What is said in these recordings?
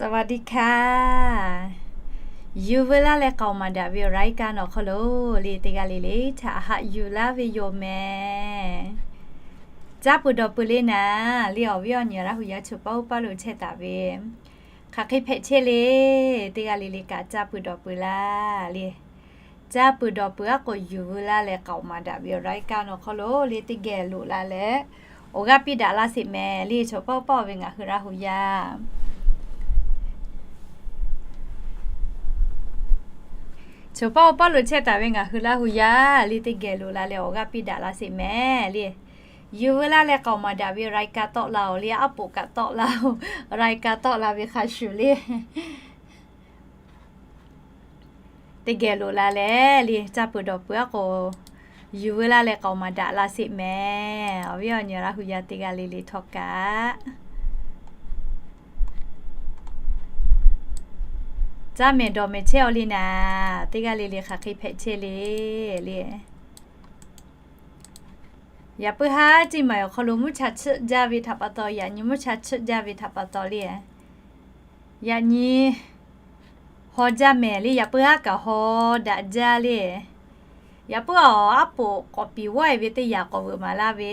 สวัสดีค่ะ Yuˬ veu laˇ leh k'aoˍ maˍ daꞈ ve awˬ รายการ awˬ hk'aw lo le, teˇ g'aˇ le le htaꞈ haꞈ yuˬ laˇ ve yoˬ mehˍ. Caˇ peuˬ dawˬ peuˬ le naˍ le, awˬ viˉ awˬ nyi Laˇ hu yaˇ choˬ paˆ uˉ paˆ lo chehˇ taˍ ve, hk'aˬ hk'e hpehꞈ chehˇ le, teˇ g'aˇ le le kaꞈ caˇ peuˬ dawˬ peuˬ laˇ le. Caˇ peuˬ dawˬ peuˬ aˉ k'o, yuˬ veu laˇ leh k'aoˍ maˍ daꞈ ve awˬ รายการ awˬ hk'aw lo le, teˇ geh loꞈ la leh awˬ g'aˇ piˇ daꞈ laˇ sheˍ mehˍ le, choˬ paˆ uˉ paˆ ve ngaˬ hui Laˇ hu yaˇ. Choˬ paˆ uˉ paˆ lo chehˇ taˍ ve ngaˬ hui Laˇ hu yaˇ le, teˇ geh loꞈ la leh awˬ g'aˇ piˇ daꞈ laˇ sheˍ mehˍ le. Yuˬ veu laˇ leh k'aoˍ maˍ daꞈ ve รายการ tawˆ la-oˬ le, aˉ poꞈ kaꞈ tawˆ la-oˬ, รายการ tawˆ la ve hk'a shuˍ le. Teˇ geh loꞈ la leh le, caˇ peuˬ dawˬ peuˬ aˉ k'o, yuˬ veu laˇ leh k'aoˍ maˍ daꞈ laˇ sheˍ mehˍ. Awˬ viˉ awˬ nyi Laˇ hu yaˇ teˇ g'aˇ le le htawˇ kaꞈ, caˇ mehˍ dawˬ mehˍ chehˇ-aw le naˍ, teˇ g'aˇ le le hk'aˬ hk'e hpehꞈ chehˇ le le. Yaꞈ puiˉ haˉ ciˇ maˬ awˬ hk'aw lo mvuhˇ cha chiˆ jaˇ ve htaꞈ pa taw, yaꞈ nyi mvuhˇ cha chiˆ jaˇ ve htaꞈ pa taw le, yaꞈ nyi haw jaˇ mehˍ le, yaꞈ puiˉ haˉ kaꞈ haw daꞈ jaˇ le. Yaꞈ puiˉ-aˬ, aˉ poꞈ k'awꞈ piˍ vawˆ-e ve teˇ yanˇ k'awꞈ veuꞈ maˍ laˇ ve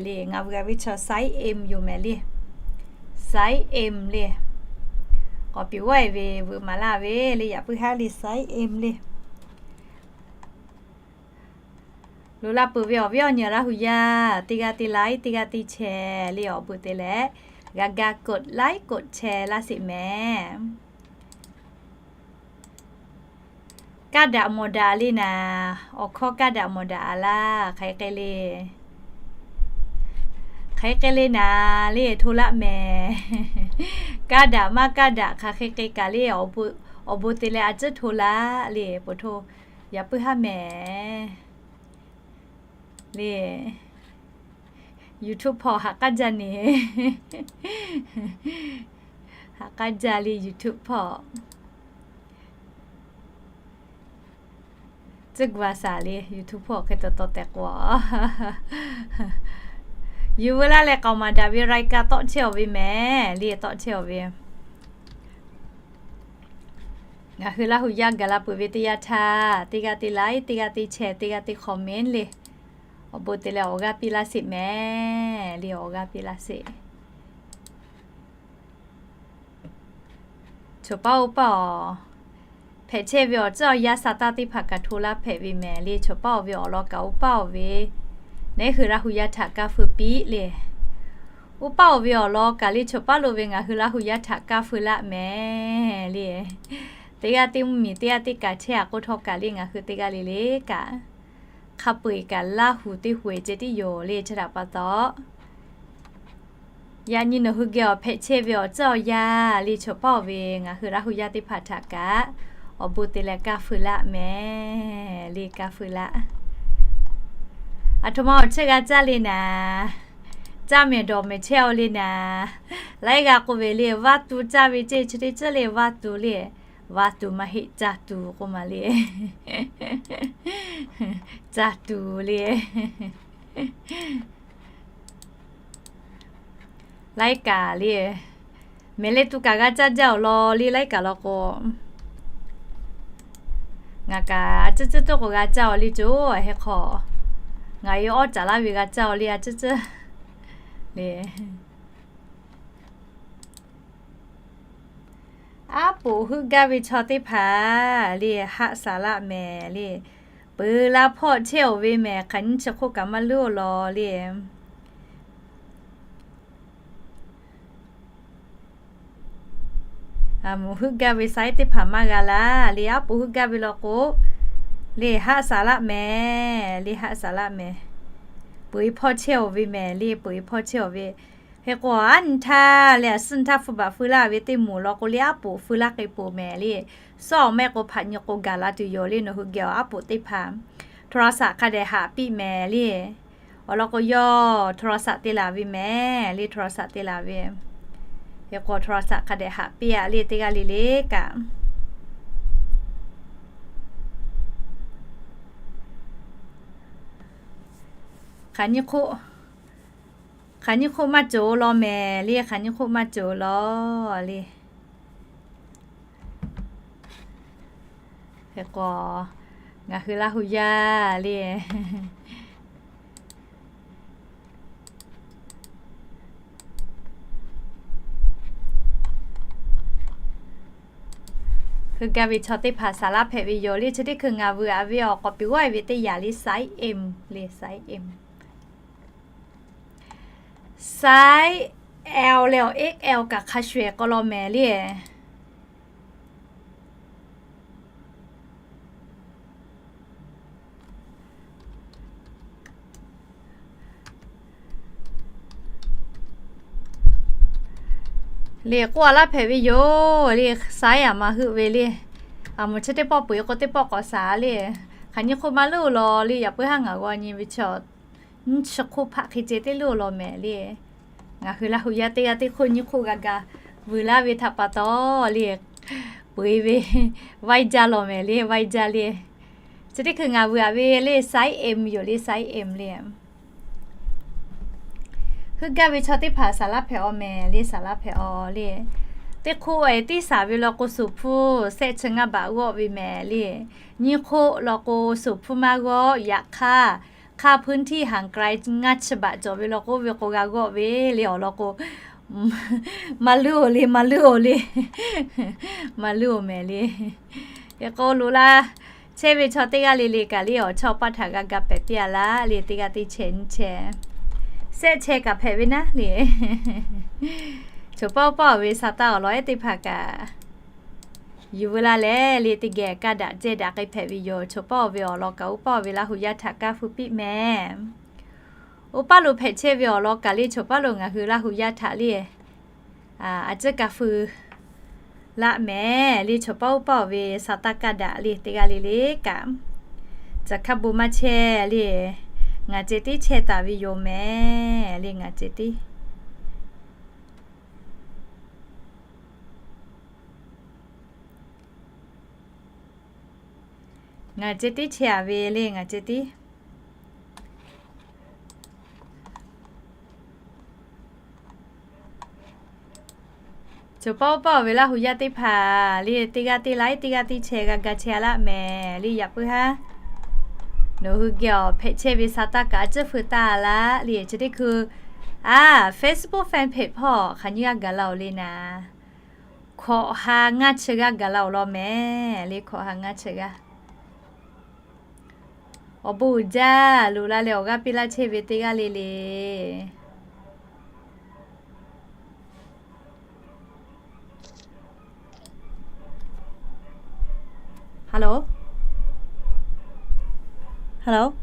le. Ngaˬ veuꞈ ve chaw size M yoˬ mehˍ le. Size M le. K'awꞈ piˍ vawˆ-e ve veuꞈ maˍ laˇ ve le, yaꞈ puiˉ haˉ le size M le. Loꞈ la peuˬ ve awˬ viˉ awˬ nyi Laˇ hu yaˇ teˇ g'aˇ teˇ like, teˇ g'aˇ teˇ share le, awˬ bon te leh g'a ga กด like กด share laˇ sheˍ mehˍ. Kaˇ daꞈ mawˬ daꞈ le naˍ, awˬ hkawˇ kaˇ daꞈ mawˬ daꞈ a laˇ, hk'aˬ hk'e le, hk'aˬ hk'e le naˍ le, hto laˆ mehˍ. Kaˇ daꞈ maˇ kaˇ daꞈ hk'aˬ hk'e hk'e kaꞈ le, awˬ bon te leh a ciˉ hto laˆ le, po hto, yaꞈ puiˉ haˉ mehˍ le. YouTube hpawˇ haꞈ k'aˉ jaˇ ne. Haꞈ k'aˉ jaˇ le YouTube hpawˇ. Tcuhˉ gu a shaˍ le YouTube hpawˇ hk'e taw taw tehꞈ k'o, yuˬ veu laˇ leh k'aoˍ maˍ daꞈ ve รายการ tawˆ chehˇ-aˬ ve mehˍ le, tawˆ chehˇ-aˬ ve. Ngaˬ hui Laˇ hu yaˇ gaˬ la peuˬ ve teˇ yanˇ htaˇ, teˇ g'aˇ teˇ like, teˇ g'aˇ teˇ share, teˇ g'aˇ teˇ comment le, awˬ bon te leh awˬ g'aˇ piˇ laˇ sheˍ mehˍ le, awˬ g'aˇ piˇ laˇ sheˍ. Choˬ paˆ uˉ paˆ-aˬ, hpehꞈ chehˇ ve awˬ tcuhˉ awˬ yanˇ sa taˇ teˇ hpaˍ kaꞈ hto laˇ hpehꞈ ve mehˍ le, choˬ paˆ-aˬ ve awˬ lawn kaꞈ uˉ paˆ-aˬ ve, neˉ hui Laˇ hu yaˇ htaꞈ kaˇ feu piˇ le. Uˉ paˆ-aˬ ve awˬ lawn kaꞈ le, choˬ paˆ lo ve ngaˬ hui Laˇ hu yaˇ htaꞈ kaˇ feu laˆ mehˍ le. Teˇ g'aˇ teˇ mvuhˇmiˬ teˇ g'aˇ teˇ kaꞈ chehˇ-aꞈ k'oˆ htawˇ kaꞈ le, ngaˬ hui teˇ g'aˇ le le kaꞈ hk'a peu-eˬ kaꞈ Laˇ hu teˇ hui ceh tiˉ yoˬ le, chi htaꞈ pa taw, yaꞈ nyi nawˬ hui geh awˬ hpehꞈ chehˇ ve awˬ tcuhˉ awˬ yanˇ le, choˬ paˆ-aˬ ve ngaˬ hui Laˇ hu yaˇ teˇ hpaˍ htaꞈ kaꞈ awˬ bon te leh kaˇ feu laˆ mehˍ le, kaˇ feu laˆ. Aˬ htoꞈ ma awˬ chehˇ g'a caˇ le naˍ, caˇ mehˍ dawˬ mehˍ chehˇ-aˬ le naˍ, laiˉ g'aˇ k'oˆ ve le, vaˇ tu caˇ ve ceˇ chi teˇ ceuˬ le, vaˇ tu le, vaˇ tu maˇ heˆ, caˇ tu k'oˆ ma le, caˇ tu le. Laiˉ kaꞈ le, mehˍ leh tu kaꞈ g'a caˇ jaˇ-oˬ law le, laiˉ kaꞈ law k'o, ngaˬ kaꞈ a ciˉ ciˉ tuˉ k'o g'a caˇ-oˬ le, co heh hk'aw, ngaˬ e awˉ caˍ laˇ ve g'a caˇ-oˬ le, a ciˉ ciˉ le. Aˉ poꞈ heuˆ gaˇ ve chaw teˇ hpaˍ le, haˆ saˍ laˆ mehˍ le, peuˬ la hpawˇ chehˇ-oˬ ve mehˍ, hk'aˬ nyiˇ chi hk'oˆ kaꞈ maˇ leuˉ-oˬ law le. Aˬ moˍ heuˆ gaˇ ve saiˉ teˇ hpaˍ maˇ g'a laˇ le, aˉ poꞈ heuˆ gaˇ ve law k'o, le haˆ saˍ laˆ mehˍ le, haˆ saˍ laˆ mehˍ. Peuˬ e hpawˇ chehˇ-oˬ ve mehˍ le, peuˬ e hpawˇ chehˇ-oˬ ve. Hk'e k'o, aˉ nyi htaˇ leh aꞈ suhˉ nyi htaˇ hpfuhˇ baˬ feu laˇ ve teˇ moˍ law k'o le, aˉ poꞈ feu laˇ k'ai poˬ mehˍ le. Suhˉ awˬ mehˆ k'o hpaꞈ nyi k'o gaˬ la tuˬ yoˬ le, nawˬ hui geh awˬ aˉ poꞈ teˇ hpaˍ โทรศัพท์ hk'a dehꞈ haꞈ piˇ mehˍ le. Awˬ lawn k'o, yawˇ โทรศัพท์ te laˬ ve mehˍ le, โทรศัพท์ te laˬ ve. Hk'e k'o, โทรศัพท์ hk'a dehꞈ haꞈ piˇ-aꞈ le, teˇ g'aˇ le le kaꞈ. Hk'aˬ nyiˇ hk'oˆ, hk'aˬ nyiˇ hk'oˆ maˇ cawˬ law mehˍ le, hk'aˬ nyiˇ hk'oˆ maˇ cawˬ law le. Hk'e k'o, ngaˬ hui Laˇ hu yaˇ le, hui gaˇ ve chaw teˇ hpaˍ saˍ laˇ hpehꞈ ve yoˬ le. Chi teˇ hkui ngaˬ vuiˬ aꞈ ve awˬ k'awꞈ piˍ g'awˇ e ve teˇ yanˇ le, size M le, size M. Size L leh awˬ X L kaꞈ hk'a shuˍ ehˍ k'aw law mehˍ le. Le k'oˆ a laˇ hpehꞈ ve yoˬ le, size aꞈ maˇ heuˆ ve le. Aˬ moˍ chi teˇ pawˆ peu eˬ k'o teˇ pawˆ k'awꞈ saˍ le. Hk'aˬ nyi hk'oˆ maˇ luˉ-oˬ law le, yaꞈ puiˉ haˉ ngaˬ g'aw nyi ve chaw nyiˇ chi hk'oˆ hpaˆ hk'e ceh teˇ luˉ-oˬ law mehˍ le. Ngaˬ hui Laˇ hu yaˇ teˇ g'aˇ teˇ hk'oˆ nyiˇ hk'oˆ g'a ga vuiˬ laˇ ve htaꞈ pa taw le, peu eˬ ve vaiˇ jaˇ law mehˍ le, vaiˇ jaˇ le. Chi teˇ hkui ngaˬ vuiˬ aꞈ ve le size M yoˬ le, size M le. Hui gaˇ ve chaw teˇ hpaˍ saˍ laˇ hpehꞈ-aw mehˍ le, saˍ laˇ hpehꞈ-aw le. Teˇ hk'oˆ e tiˉ saˍ ve law k'o, suˍ hpuˇ shehˆ chi ngaˇ baꞈ g'awˆ ve mehˍ le. Nyiˇ hk'oˆ law k'o, suˍ hpuˇ maˇ g'awˆ. Yaꞈ hk'aˇ, hk'aˇ พื้นที่ห่างไกล ngaˇ chi baꞈ cawˬ ve law k'o, oˇ ve k'o g'a g'awˆ ve le awˬ lawn k'o, maˇ luˉ-oˬ le, maˇ luˉ-oˬ le, maˇ luˉ-oˬ mehˍ le. Hk'e k'o loꞈ la chehˇ ve chaw teˇ g'aˇ le le kaꞈ le, awˬ chawˇ paˆ htaꞈ g'a ga pehˍ piˇ-a laˇ le, teˇ g'aˇ teˇ chehˇ nyiˇ chehˇ, shehˆ chehˇ kaꞈ hpehꞈ ve naˉ le. Choˬ paˆ oˇ paˆ-oˬ ve sa taˇ awˬ lawn ehˉ teˇ hpaˍ kaꞈ yuˬ veu la leh le, teˇ geh kaˇ daꞈ cehˇ daꞈ k'ai hpehꞈ ve yoˬ. Choˬ paˆ oˬ ve awˬ lawn kaꞈ oˇ paˆ oˬ ve Laˇ hu yaˇ htaꞈ kaˇ feu piˇ mehˍ. Oˇ paˆ lo hpehꞈ chehˇ ve awˬ lawn kaꞈ le, choˬ paˆ lo ngaˬ hui Laˇ hu yaˇ htaꞈ le, a ciˉ kaˇ feu laˆ mehˍ le. Choˬ paˆ oˇ paˆ oˬ ve sa taˇ kaˇ daꞈ le, teˇ g'aˇ le le kaꞈ, caˬ hkaˇ bon maˇ chehˇ le. Ngaˬ ceh tiˉ chehˇ taˍ ve yoˬ mehˍ le, ngaˬ ceh tiˉ. Ngaˬ ceh tiˉ chehˇ-a ve le, ngaˬ ceh tiˉ. Choˬ paˆ oˇ paˆ oˬ ve Laˇ hu yaˇ teˇ hpaˍ le, teˇ g'aˇ teˇ laiˉ teˇ g'aˇ teˇ chehˇ g'a ga chehˇ-a laˇ mehˍ le. Yaꞈ puiˉ haˉ nawˬ hui geh awˬ hpehꞈ chehˇ ve sa taˇ kaꞈ a ciˉ feu taˇ laˇ le. Chi teˇ hkui a Facebook fan page hpawˇ hk'aˬ nyi g'a gaˬ la-oˬ le naˍ. Hkawꞈ ha ngaˇ chi g'aˇ gaˬ la-oˬ law mehˍ le, hkawꞈ ha ngaˇ chi g'aˇ. Awˬ bon uiˍ jaˇ, loꞈ la leh awˬ g'aˇ piˇ laˇ chehˇ ve teˇ g'aˇ le le. Hello? Hello?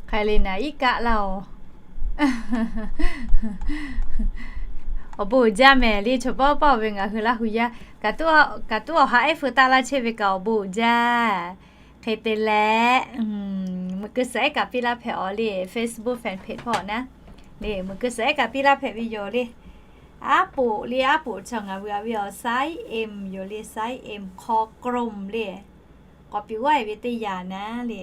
Hk'e le naˍ iˉ kaˆ laˇ-oˬ. Awˬ bon uiˍ jaˇ mehˍ le, choˬ paˆ oˇ paˆ oˬ ve ngaˬ hui Laˇ hu yaˇ, kaꞈ tuˉ awˬ ha ehˉ feu taˆ laˇ chehˇ ve kaꞈ awˬ bon uiˍ jaˇ. Hk'e te leh, meuꞈ keu suhˍ ehˉ kaꞈ piˇ laˇ hpehꞈ-aw le, Facebook fan page hpawˇ naˉ le, meuꞈ keu suhˍ ehˉ kaꞈ piˇ laˇ hpehꞈ ve yoˬ le. Aˉ poꞈ le, aˉ poꞈ chaw ngaˬ hui a ve awˬ size M yoˬ le, size M hk'aw กลม le. K'awꞈ piˍ g'awˇ e ve teˇ yanˇ naˉ le.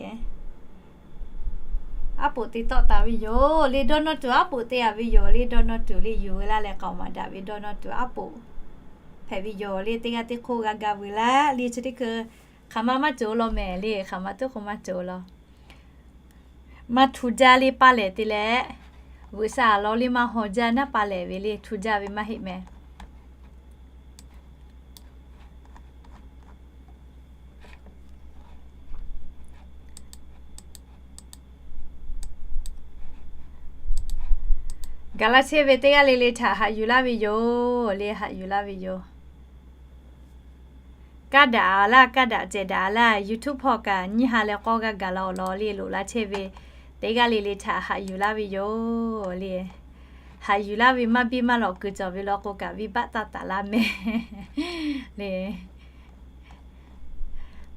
Aˉ poꞈ te tawˆ taˍ ve yoˬ le, dawˇ nawˇ tuˬ aˉ poꞈ te-a ve yoˬ le, dawˇ nawˇ tuˬ le, yuˬ veu laˇ leh k'aoˍ maˍ daꞈ ve dawˇ nawˇ tuˬ aˉ poꞈ hpehꞈ ve yoˬ le, teˇ g'aˇ teˇ hk'oˆ g'a ga veu laˇ le. Chi teˇ hkui hk'aˬ ma maˇ cawˬ law mehˍ le, hk'aˬ ma teˇ hk'oˆ maˇ cawˬ law. Maˇ htu jaˇ le, paˇ lehˬ te leh, veuꞈ sha law le, maˇ haw jaˇ naˉ paˇ lehˬ ve le, htu jaˇ ve maˇ heˆ mehˍ. Gaˬ la chehˇ ve teˇ g'aˇ le le htaꞈ haꞈ yuˬ laˇ ve yoˬ le, haꞈ yuˬ laˇ ve yoˬ. Kaˇ daꞈ-a laˇ, kaˇ daꞈ cehˬ daꞈ-a laˇ, YouTube hpawˇ kaꞈ nyiˇ ha leh k'awˇ g'aˇ gaˬ la awˬ lawn le, loꞈ la chehˇ ve teˇ g'aˇ le le htaꞈ haꞈ yuˬ laˇ ve yoˬ le. Haꞈ yuˬ laˇ ve maˇ biˇ maˇ lawꞈ kuiˬ cawˬ ve law k'o kaꞈ, venˇ baˆ taˇ taˍ laˇ mehˍ le.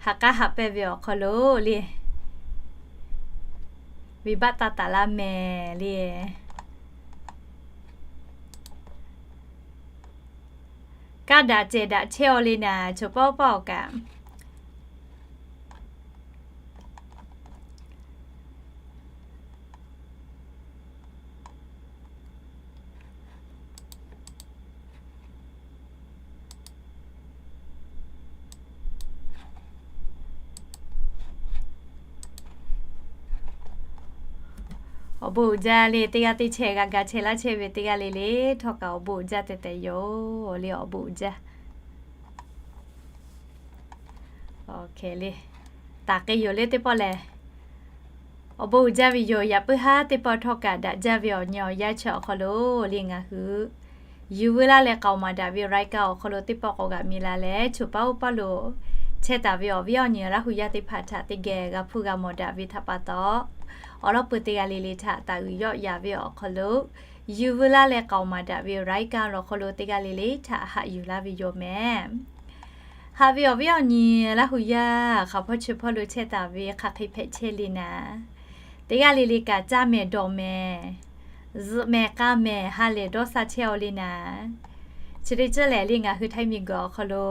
Ha k'aˉ haꞈ pehnˇ ve awˬ hk'aw lo le, venˇ baˆ taˇ taˍ laˇ mehˍ le. K'aˇ daꞈ cehˬ daꞈ chehˇ-aw le naˍ, choˬ paˇ paˇ awˬ kaꞈ. Awˬ bon uiˍ jaˇ le, teˇ g'aˇ teˇ chehˇ g'a ga chehˇ laˇ chehˇ ve teˇ g'aˇ le le, htawˇ kaꞈ awˬ bon uiˍ jaˇ tehꞈ tehꞈ yoˬ le, awˬ bon uiˍ jaˇ. Taˍ k'ai yoˬ le teˇ pawˆ lehˬ, awˬ bon uiˍ jaˇ ve yoˬ. Yaꞈ puiˉ haˉ teˇ pawˆ htawˇ kaꞈ daꞈ jaˇ ve awˬ nyi awˬ yaˇ chi awˬ hk'aw lo le ngaˬ hui yuˬ veu laˇ leh k'aoˍ maˍ daꞈ ve รายการ awˬ hk'aw lo teˇ pawˆ k'awꞈ g'aꞈ mi la leh, choˬ paˇ oˇ paˇ lo chehˇ taˍ ve awˬ viˉ awˬ nyi Laˇ hu yaˇ teˇ hpaˍ htaꞈ teˇ geh g'a hpuˇ g'a mawˬ daꞈ ve htaꞈ pa taw, awˬ lawn peuˬ teˇ g'aˇ le le htaꞈ taˍ uiˍ yawˆ yaꞈ ve awˬ hk'aw lo, yuˬ veu laˇ leh k'aoˍ maˍ daꞈ ve รายการ awˬ hk'aw lo teˇ g'aˇ le le htaꞈ haꞈ yuˬ laˇ ve yoˬ mehˍ. Haꞈ ve awˬ viˉ awˬ nyi Laˇ hu yaˇ hk'aˬ hpawˇ chi hpawˇ lo chehˇ taˍ ve hk'aˬ hk'e hpehꞈ chehˇ le naˍ, teˇ g'aˇ le le kaꞈ caˇ mehˍ dawˬ mehˍ, zuhꞈ mehˍ k'a mehˍ ha lehˬ dawˇ sha chehˇ-aw le naˍ. Chi teˇ ceuˬ lehˬ le ngaˬ hui Htaiˇ miˬguiˬ awˬ hk'aw lo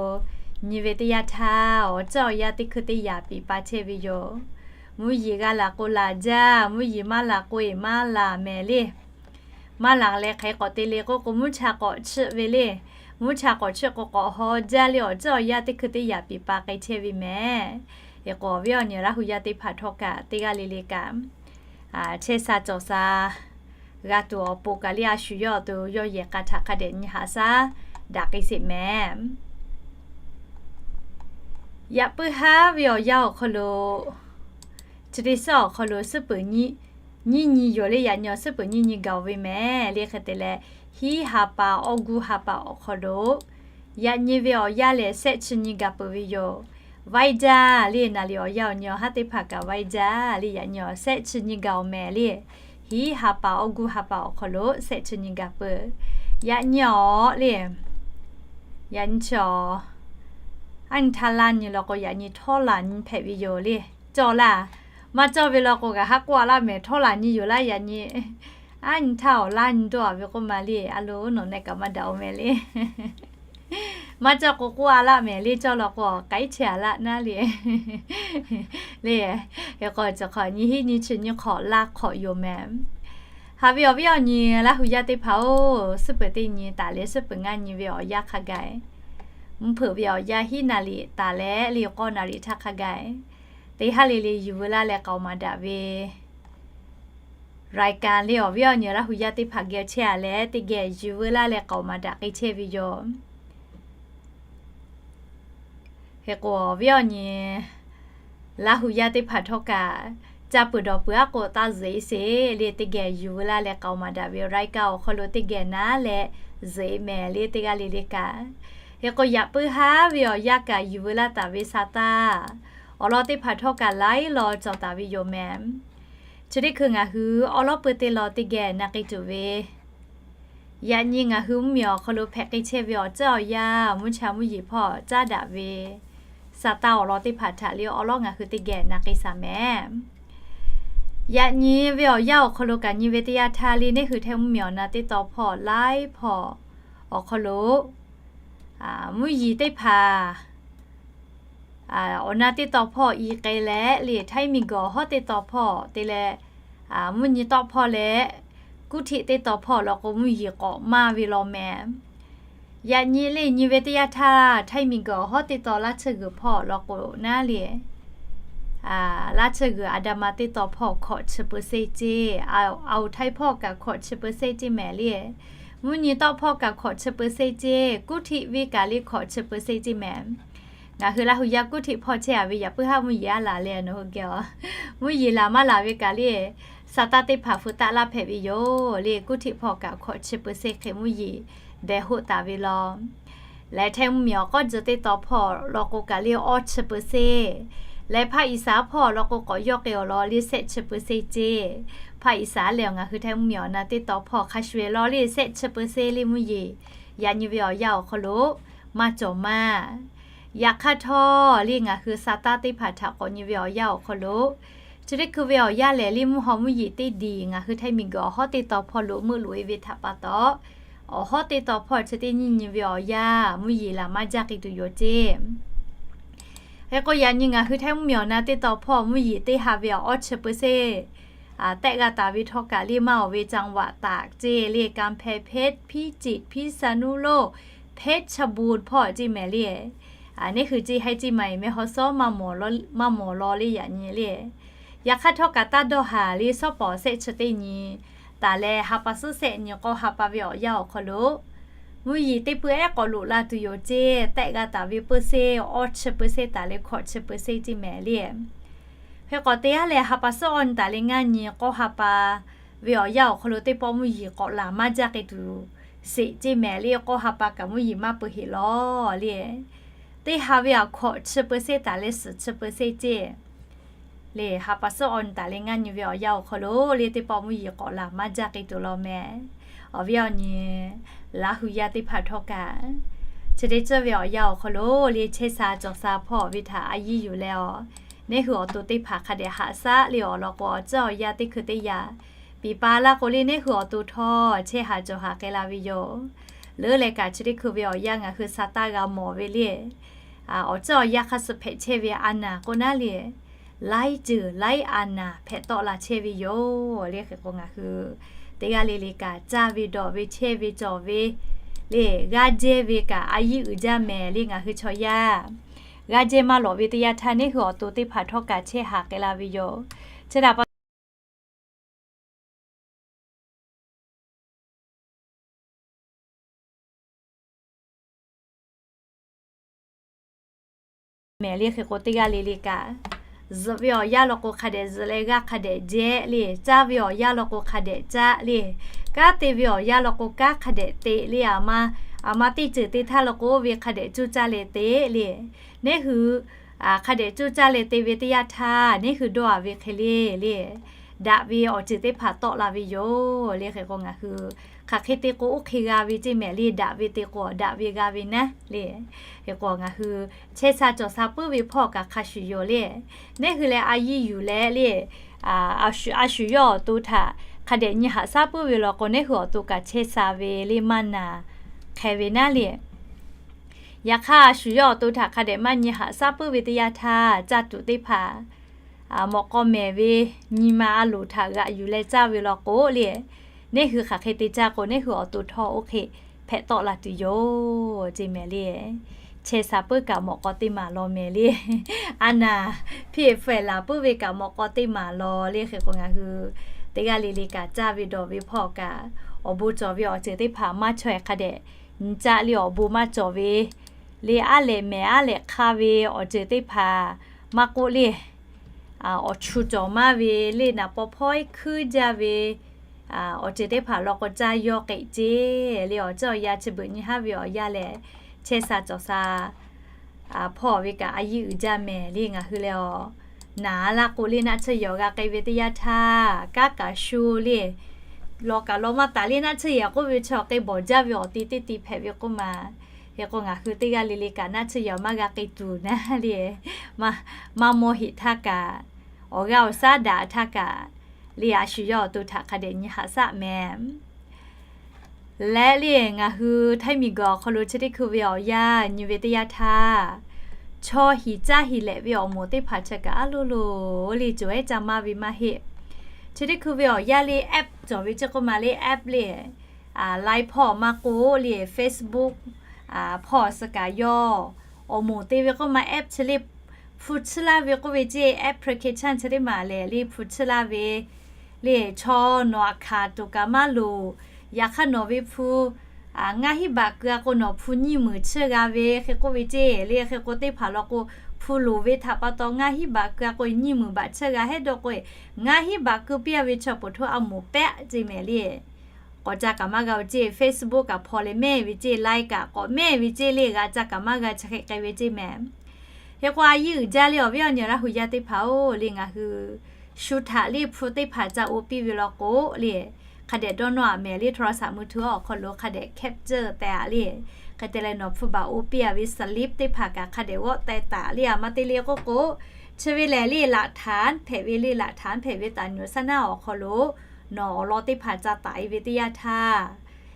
nyi ve teˇ yanˇ htaˇ awˬ ceuˬ awˬ yanˇ teˇ hkui teˇ yaꞈ piˍ pa chehˇ ve yoˬ. Mvuhˇ yeˬ g'a laˬ k'o laˬ jaˇ, mvuhˇ yeˬ maˇ laˬ k'o eˬ maˇ laˬ mehˍ le. Maˇ laˬ leh hk'aˬ hk'e k'awꞈ te le k'oˆ k'o, mvuhˇ cha k'awꞈ chiˆ ve le. Mvuhˇ cha k'awꞈ chiˆ k'o k'awꞈ haw jaˇ le, awˬ ceuˬ awˬ yanˇ teˇ hkui teˇ yaꞈ piˍ pa k'ai chehˇ ve mehˍ. Hk'e k'o awˬ viˉ awˬ nyi Laˇ hu yaˇ teˇ hpaˍ htawˇ kaꞈ teˇ g'aˇ le le kaꞈ chehˇ sha cawˬ sha g'a tuˬ awˬ pon kaꞈ le a shu yawˇ awˬ to yawˇ yehˬ k'a htaꞈ hk'a dehꞈ nyi haꞈ shaˉ daꞈ k'ai sheˍ mehˍ. Yaꞈ puiˉ haˉ ve awˬ yanˇ awˬ hk'aw lo, chi teˇ suhˉ awˬ hk'aw lo suhˉ peuˬ nyiˇ nyi yoˬ le, yaꞈ nyi awˬ suhˉ peuˬ nyiˇ nyi gaˬ-oˬ ve mehˍ le. Hk'e te leh, hiˉ ha pa awˇ guˇ ha pa awˬ hk'aw lo yaꞈ nyi ve awˬ yanˇ lehˬ shehˆ chi nyi gaˬ peuˬ ve yoˬ. Vaiˇ jaˇ le, naˍ riˍ awˬ yanˇ awˬ nyi awˬ haˉ teˇ hpaˍ kaꞈ vaiˇ jaˇ le, yaꞈ nyi awˬ shehˆ chi nyi gaˬ-oˬ mehˍ le. Hiˉ ha pa awˇ guˇ ha pa awˬ hk'aw lo shehˆ chi nyi gaˬ peuˬ. Yaꞈ nyi awˬ le, yaꞈ nyi chi awˬ, aˉ nyi htaˇ laˇ nyi law k'o yaꞈ nyi htawˇ laˬ nyi hpehꞈ ve yoˬ le. Cawˇ laˇ, maˇ cawˇ ve law k'o kaꞈ haˉ k'oˆ-a laˇ mehˍ, htawˇ laˬ nyi yoˬ laˇ yaꞈ nyi. Aˉ nyi htaˇ awˬ laˇ nyi dawˇ-a ve k'oˆ ma le, a lo nawˬ neh kaꞈ maˇ daꞈ-oˬ mehˍ le. Maˇ cawˇ k'o k'oˆ-a laˇ mehˍ le, cawˇ law k'o k'ai chehˇ-a laˇ naˉ le. Le, hk'e k'o chi hk'awꞈ nyi hiˉ nyi chi nyi hk'awꞈ laˇ hk'awꞈ yoˬ mehˍ. Haꞈ ve awˬ viˉ awˬ nyi Laˇ hu yaˇ teˇ hpaˍ-oˬ, suhˉ peuˬ teˇ nyi taˍ leh suhˉ peuˬ ngaˇ nyi ve awˬ yanˇ hk'a gaˬ, mvuhˇ hpeuꞈ ve awˬ yanˇ hiˉ naˍ riˍ taˍ leh le k'awˇ naˍ riˍ htaˇ hk'a gaˬ, teˇ haˉ le le yuˬ veu laˇ leh k'aoˍ maˍ daꞈ ve รายการ le awˬ viˉ awˬ nyi Laˇ hu yaˇ teˇ hpaˍ geh chehˇ-a leh teˇ geh yuˬ veu laˇ leh k'aoˍ maˍ daꞈ k'ai chehˇ ve yoˬ. Hk'e k'o awˬ viˉ awˬ nyi Laˇ hu yaˇ teˇ hpaˍ htawˇ kaꞈ, caˇ peuˬ dawˬ peuˬ aˉ k'o taˇ zuhꞈ-e sheˍ le, teˇ geh yuˬ veu laˇ leh k'aoˍ maˍ daꞈ ve รายการ awˬ hk'aw lo teˇ geh naˉ leh zuhꞈ-e mehˍ le, teˇ g'aˇ le le kaꞈ. Hk'e k'o yaꞈ puiˉ haˉ ve awˬ yanˇ kaꞈ yuˬ veu laˇ taˍ ve sa taˇ awˬ lawn teˇ hpaˍ htawˇ kaꞈ laiˉ law cawˬ taˍ ve yoˬ mehˍ. Chi teˇ hkui ngaˬ hui awˉ lawˉ peuˬ teˇ law teˇ geh na k'ai tuˬ ve, yaꞈ nyi ngaˬ hui mvuhˇmiˬ awˬ hk'aw lo hpehꞈ k'ai chehˇ ve awˬ ceuˬ awˬ yanˇ mvuhˇ cha mvuhˇ yeˬ hpawˇ caˉ daꞈ ve sa taˇ awˬ lawn teˇ hpaˍ htaꞈ le awˉ lawˉ ngaˬ hui teˇ geh na k'ai shaˍ mehˍ. Yaꞈ nyi ve awˬ yanˇ awˬ hk'aw lo kaꞈ nyi ve teˇ yanˇ htaˇ le neˇ hui Htaiˇ mvuhˇmiˬ awˬ na teˇ taw hpawˇ laiˉ hpawˇ awˬ hk'aw lo mvuhˇ yeˬ teˇ hpaˍ awˬ na teˇ taw hpawˇ i k'ai leh le Htaiˇ miˬguiˬ awˬ hawˉ teˇ taw hpawˇ te leh, mvuhˇ nyi tawˆ hpawˇ leh kuˉ htiˆ teˇ taw hpawˇ law k'o mvuhˇ yeˬ k'awꞈ maˇ ve law mehˍ. Yaꞈ nyi le nyi ve teˇ yanˇ htaˇ Htaiˇ miˬguiˬ awˬ hawˉ teˇ taw laˇ tsuhˇ g'uiˬ hpawˇ law k'o naˉ le, laˇ tsuhˇ g'uiˬ อาดาม teˇ taw hpawˇ hkawꞈ chi เปอร์เซ็นต์ ceˇ, อ่าวไทย hpawˇ kaꞈ hkawꞈ chi เปอร์เซ็นต์ ceˇ mehˍ le. Mvuhˇ nyi tawˆ hpawˇ kaꞈ hkawꞈ chi เปอร์เซ็นต์ ceˇ, kuˉ htiˆ venˇ kaꞈ le hkawꞈ chi เปอร์เซ็นต์ ceˇ mehˍ. Ngaˬ hui Laˇ hu yaˇ kuˉ htiˆ hpawˇ chehˇ-a ve yaꞈ puiˉ haˉ mvuhˇ yeˬ aˉ laˬ le nawˬ hui geh-a. Mvuhˇ yeˬ laˬ maˇ laˬ ve kaꞈ le, sa taˇ teˇ hpaˍ fu taˆ laˇ hpehꞈ ve yoˬ le. Kuˉ htiˆ hpawˇ kaꞈ hkawꞈ chi เปอร์เซ็นต์ hk'e mvuhˇ yeˬ deh hoˆ taˍ ve law. Leh Htaiˇ mvuhˇmiˬ awˬ k'awˇ jeu teˇ taw hpawˇ law k'o kaꞈ le awˇ chi เปอร์เซ็นต์, leh ภาคอีสาน hpawˇ law k'o k'awꞈ yawˇ k'ai awˬ lawn le shehˆ chi เปอร์เซ็นต์ ceˇ. ภาคอีสาน lehˬ ngaˬ hui Htaiˇ mvuhˇmiˬ awˬ na teˇ taw hpawˇ hk'a shuˍ-eˬ law le shehˆ chi เปอร์เซ็นต์ le mvuhˇ yeˬ. Yaꞈ nyi ve awˬ yanˇ awˬ hk'aw lo maˇ cawˬ maˇ. Yaꞈ hk'aˇ htawˇ le ngaˬ hui sa taˇ teˇ hpaˍ htaꞈ k'awꞈ nyi ve awˬ yanˇ awˬ hk'aw lo, chi teˇ hkui ve awˬ yanˇ lehˬ le mvuhˇ haw mvuhˇ yeˬ teˇ diˬ ngaˬ hui Htaiˇ miˬguiˬ awˬ hawˉ teˇ taw hpawˇ lo meuˆ loꞈ-e ve htaꞈ pa taw, awˬ hawˉ teˇ taw hpawˇ chi teˇ nyiˇ nyi ve awˬ yanˇ mvuhˇ yeˬ laˬ maˇ jaˇ k'ai tuˬ yoˬ ceˇ. Hk'e k'o, yaꞈ nyi ngaˬ hui Htaiˇ mvuhˇmiˬ awˬ na teˇ taw hpawˇ mvuhˇ yeˬ teˇ ha ve awˬ awˉ chi peuˬ seˇ tehꞈ g'a taˍ ve htawˇ kaꞈ le, maˇ awˬ ve จังหวัดตาก ceˇ le, กำแพงเพชร พิจิตร พิษณุโลก เพชรบูรณ์ hpawˇ ceˇ mehˍ le. Neˇ hui ceˇ haiˉ ceˇ maˬ eˬ meh haw sawˉ maˇ mawˬ law le yaꞈ nyi le. Yaꞈ hk'aˇ htawˇ kaꞈ taˇ dawˇ haˍ le, shawˉ pawˍ sehˆ chi teˇ nyi taˍ leh ha pa suhˉ sehˆ nyi k'awˇ ha pa ve awˬ yanˇ awˬ hk'aw lo mvuhˇ yeˬ teˇ peuˬ ehˉ k'awꞈ loꞈ la tuˬ yoˬ ceˇ tehꞈ g'a taˍ ve peuˬ seˇ, awˇ chi peuˬ seˇ taˍ leh hkawꞈ chi peuˬ seˇ ceˇ mehˍ le. Hk'e k'awꞈ te yaˇ leh ha pa suhˉ awˇ nyi taˍ leh ngaˇ nyi k'awˇ ha pa ve awˬ yanˇ awˬ hk'aw lo teˇ pawˆ mvuhˇ yeˬ k'awꞈ laˬ maˇ jaˇ k'ai tuˬ sheˍ ceˇ mehˍ le, k'awˇ ha pa kaꞈ mvuhˇ yeˬ maˇ peuˬ heˆ law le. Teˇ ha ve awˬ hkawꞈ chi peuˬ seˇ taˍ leh suhˍ chi peuˬ seˇ ceˇ le, ha pa suhˉ awˇ nyi taˍ leh ngaˇ nyi ve awˬ yanˇ awˬ hk'aw lo le teˇ pawˆ mvuhˇ yeˬ k'awꞈ laˬ maˇ jaˇ k'ai tuˬ law mehˍ. Awˬ viˉ awˬ nyi Laˇ hu yaˇ teˇ hpaˍ htawˇ kaꞈ, chi teˇ ceuˬ ve awˬ yanˇ awˬ hk'aw lo le chehˇ sha cawˬ sha hpawˇ ve htaꞈ a yiˇ yuˬ leh awˬ, neˇ hui awˬ to teˇ hpaˍ hk'a dehꞈ haꞈ shaˉ le awˬ lawn k'o, awˬ ceuˬ awˬ yanˇ teˇ hkui teˇ yanˇ piˍ pa laˇ k'o le, neˇ hui awˬ to htawˇ chehˇ haˍ cawˬ haˍ k'ai la ve yoˬ. Leuˉ leh kaꞈ chi teˇ hkui ve awˬ yanˇ ngaˬ hui sa taˇ g'a mawˬ ve le. Awˬ ceuˬ awˬ yanˇ hk'a suh hpehꞈ chehˇ ve a naˍ k'o naˉ le, laiˉ ceuˬ laiˉ a naˍ hpehꞈ tawˆ la chehˇ ve yoˬ le. Hk'e k'o ngaˬ hui teˇ g'aˇ le le kaꞈ caˇ ve dawˬ ve chehˇ ve cawˬ ve le, g'aˇ jehˇ ve kaꞈ a yiˇ uiˍ jaˇ mehˍ le. Ngaˬ hui chaw yaˇ g'aˇ jehˇ maˇ lawꞈ ve teˇ yanˇ htaˇ, neˇ hui awˬ to teˇ hpaˍ htawˇ kaꞈ chehˇ haˍ k'ai la ve yoˬ. Chi htaꞈ pa mehˍ le. Hk'e k'o teˇ g'aˇ le le kaꞈ, zuhꞈ ve awˬ yanˇ law k'o hk'a dehꞈ zuhꞈ leh g'aˇ hk'a dehꞈ jehˇ le, caˇ ve awˬ yanˇ law k'o hk'a dehꞈ caˇ le, kanˉ te ve awˬ yanˇ law k'o kanˉ hk'a dehꞈ te le. Aˬ ma, aˬ ma teˇ ceuˬ te htaˇ law k'o oˇ ve hk'a dehꞈ coˇ caˇ leh te le. Neˇ hui hk'a dehꞈ coˇ caˇ leh te ve teˇ yanˇ htaˇ, neˇ hui dawˇ a ve hk'e le le, daꞈ ve awˬ ceuˬ teˇ hpaˍ tawˆ la ve yoˬ le. Hk'e k'o ngaˬ hui hk'aˬ hk'e te k'o oˇ hk'e g'a ve ceˇ mehˍ le, daꞈ ve te k'o daꞈ ve g'a ve naˉ le. Hk'e k'o ngaˬ hui chehˇ sha cawˬ sha puiˉ ve hpawˇ kaꞈ hk'a shuˍ yoˬ le. Neˇ hui leh a yiˇ yuˬ leh le, a shu yawˇ awˬ to htaꞈ hk'a dehꞈ nyi haꞈ shaˉ puiˉ ve law k'o, neˇ hui awˬ to kaꞈ chehˇ sha ve le maˇ naˍ hk'e ve naˉ le. Yaꞈ hk'aˇ a shu yawˇ awˬ to htaꞈ hk'a dehꞈ maˇ nyi haꞈ shaˉ puiˉ ve teˇ yanˇ htaˇ, caˇ tuˬ teˇ hpaˍ mawꞈ k'aw mehˍ ve nyi ma a loˍ htaꞈ g'aꞈ yuˬ leh caˇ ve law k'o le, neˇ hui hk'aˬ hk'e te caˇ k'o, neˇ hui awˬ to htawˇ oˇ hk'e hpehꞈ tawˆ la tuˬ yoˬ ceˇ mehˍ le. Chehˇ sha puiˉ kaꞈ mawꞈ k'aw teˇ maˬ law mehˍ le. A naˍ hpiˇ e hpfuh e laˬ puiˉ ve kaꞈ mawꞈ k'aw teˇ maˬ law le. Hk'e k'o ngaˬ hui teˇ g'aˇ le le kaꞈ caˇ ve dawˬ ve hpawˇ kaꞈ, awˬ bon cawˬ ve awˬ ceuˬ teˇ hpaˍ maˇ chaweh hk'a dehꞈ nyi caˆ le. Awˬ bon maˇ cawˬ ve le, aˉ lehꞈ mehˍ aˉ lehꞈ hk'aˇ ve awˬ ceuˬ teˇ hpaˍ maˇ k'oˆ le, awˬ chu cawˬ maˇ ve le, naˍ paw hpawˇ iˉ hkuiˉ jaˇ ve awˬ ceuˬ teˇ hpaˍ law k'o caˇ yawˇ k'eꞈ ceˇ le. Awˬ ceuˬ awˬ yanˇ chi beuꞈ nyi haˉ ve awˬ yanˇ lehˬ, chehˇ sha cawˬ sha hpawˇ ve kaꞈ a yiˇ uiˍ jaˇ mehˍ le. Ngaˬ hui leh awˬ naˍ laˇ k'o le, naˆ tsuhˇ yehˬ awˬ g'a k'ai ve teˇ yanˇ htaˇ, kanˉ kaꞈ shu le, law kaꞈ law maˇ taˍ le, naˆ tsuhˇ yehˬ k'oˆ ve chaw k'ai bawˬ jaˇ ve awˬ te teˇ ti hpehꞈ ve k'oˆ ma. Hk'e k'o ngaˬ hui teˇ g'aˇ le le kaꞈ naˆ tsuhˇ yehˬ maˇ g'a k'ai tuˬ naˉ le, maˇ mawˇ heꞈ htaˇ kaꞈ, awˬ g'aˇ awˬ shaˉ daꞈ htaˇ kaꞈ le, a shu yawˇ awˬ to htaꞈ hk'a dehꞈ nyi haꞈ shaˉ mehˍ. Leh le ngaˬ hui Htaiˇ miˬguiˬ awˬ hk'aw lo chi teˇ hkui ve awˬ yanˇ nyi ve teˇ yanˇ htaˇ, chaw hiˍ caˇ hiˍ lehꞈ ve awˬ moˍ teˇ hpaˍ chi kaꞈ a loˬ loˬ le, cawˬ ehˉ ca maˇ ve maˇ heˆ. Chi teˇ hkui ve awˬ yanˇ le app cawˬ ve chi k'oˆ ma le, app le, Line hpawˇ maˇ k'oˆ le, Facebook hpawˇ suh kaꞈ yawˇ awˬ moˍ te ve k'oˆ ma app chi le, hpu tsuhˇ laˇ ve k'oˆ ve ceˇ, application chi teˇ maˬ lehˬ le hpu tsuhˇ laˇ ve le, chaw nawˬ aꞈ hkanˍ tuˬ kaꞈ maˇ loˍ. Yaꞈ hk'aˇ nawˬ ve hpu ngaˇ hinˉ baꞈ keu a k'o, nawˬ hpu nyiˇ meunˍ tsuhˇ g'a ve hk'e k'oˆ ve ceˇ le. Hk'e k'o teˇ hpaˍ law k'o, hpu loˍ ve htaꞈ pa taw ngaˇ hinˉ baꞈ keu a k'o, nyiˇ meunˍ baꞈ tsuhˇ g'a hehˉ dawˇ k'o, ngaˇ hinˉ baꞈ keu piˇ a ve chaw poˬ htoˇ a moˍ pehˆ ceˇ mehˍ le. K'awꞈ ca kaꞈ maˇ g'a ve ceˇ, Facebook kaꞈ hpaw leh mehˇ ve ceˇ, Line kaꞈ k'awꞈ mehˇ ve ceˇ le, g'a ca kaꞈ maˇ g'a chi hk'e k'ai ve ceˇ mehˍ. Hk'e k'o a yiˇ uiˍ jaˇ le, awˬ viˉ awˬ nyi Laˇ hu yaˇ teˇ hpaˍ-oˬ le, ngaˬ hui shu htaꞈ le hpu teˇ hpaˍ ca oˇ piˇ ve law k'o le, hk'a dehꞈ dawˇ nawˇ aꞈ mehˍ le, โทรศัพท์มือถือ awˬ hk'aw lo hk'a dehꞈ capture tehꞈ a le. Hk'e te leh nawˬ hpu baꞈ oˇ piˇ a ve slip teˇ hpaˍ kaꞈ hk'a dehꞈ g'awˆ teh taˍ le, a ma te le k'oˆ k'o, chi ve lehˬ le หลักฐาน hpehꞈ ve le, หลักฐาน hpehꞈ ve taˍ nyuˬ saˉ naˉ awˬ hk'aw lo nawˬ awˬ lawn teˇ hpaˍ ca taˍ e ve teˇ yanˇ htaˇ,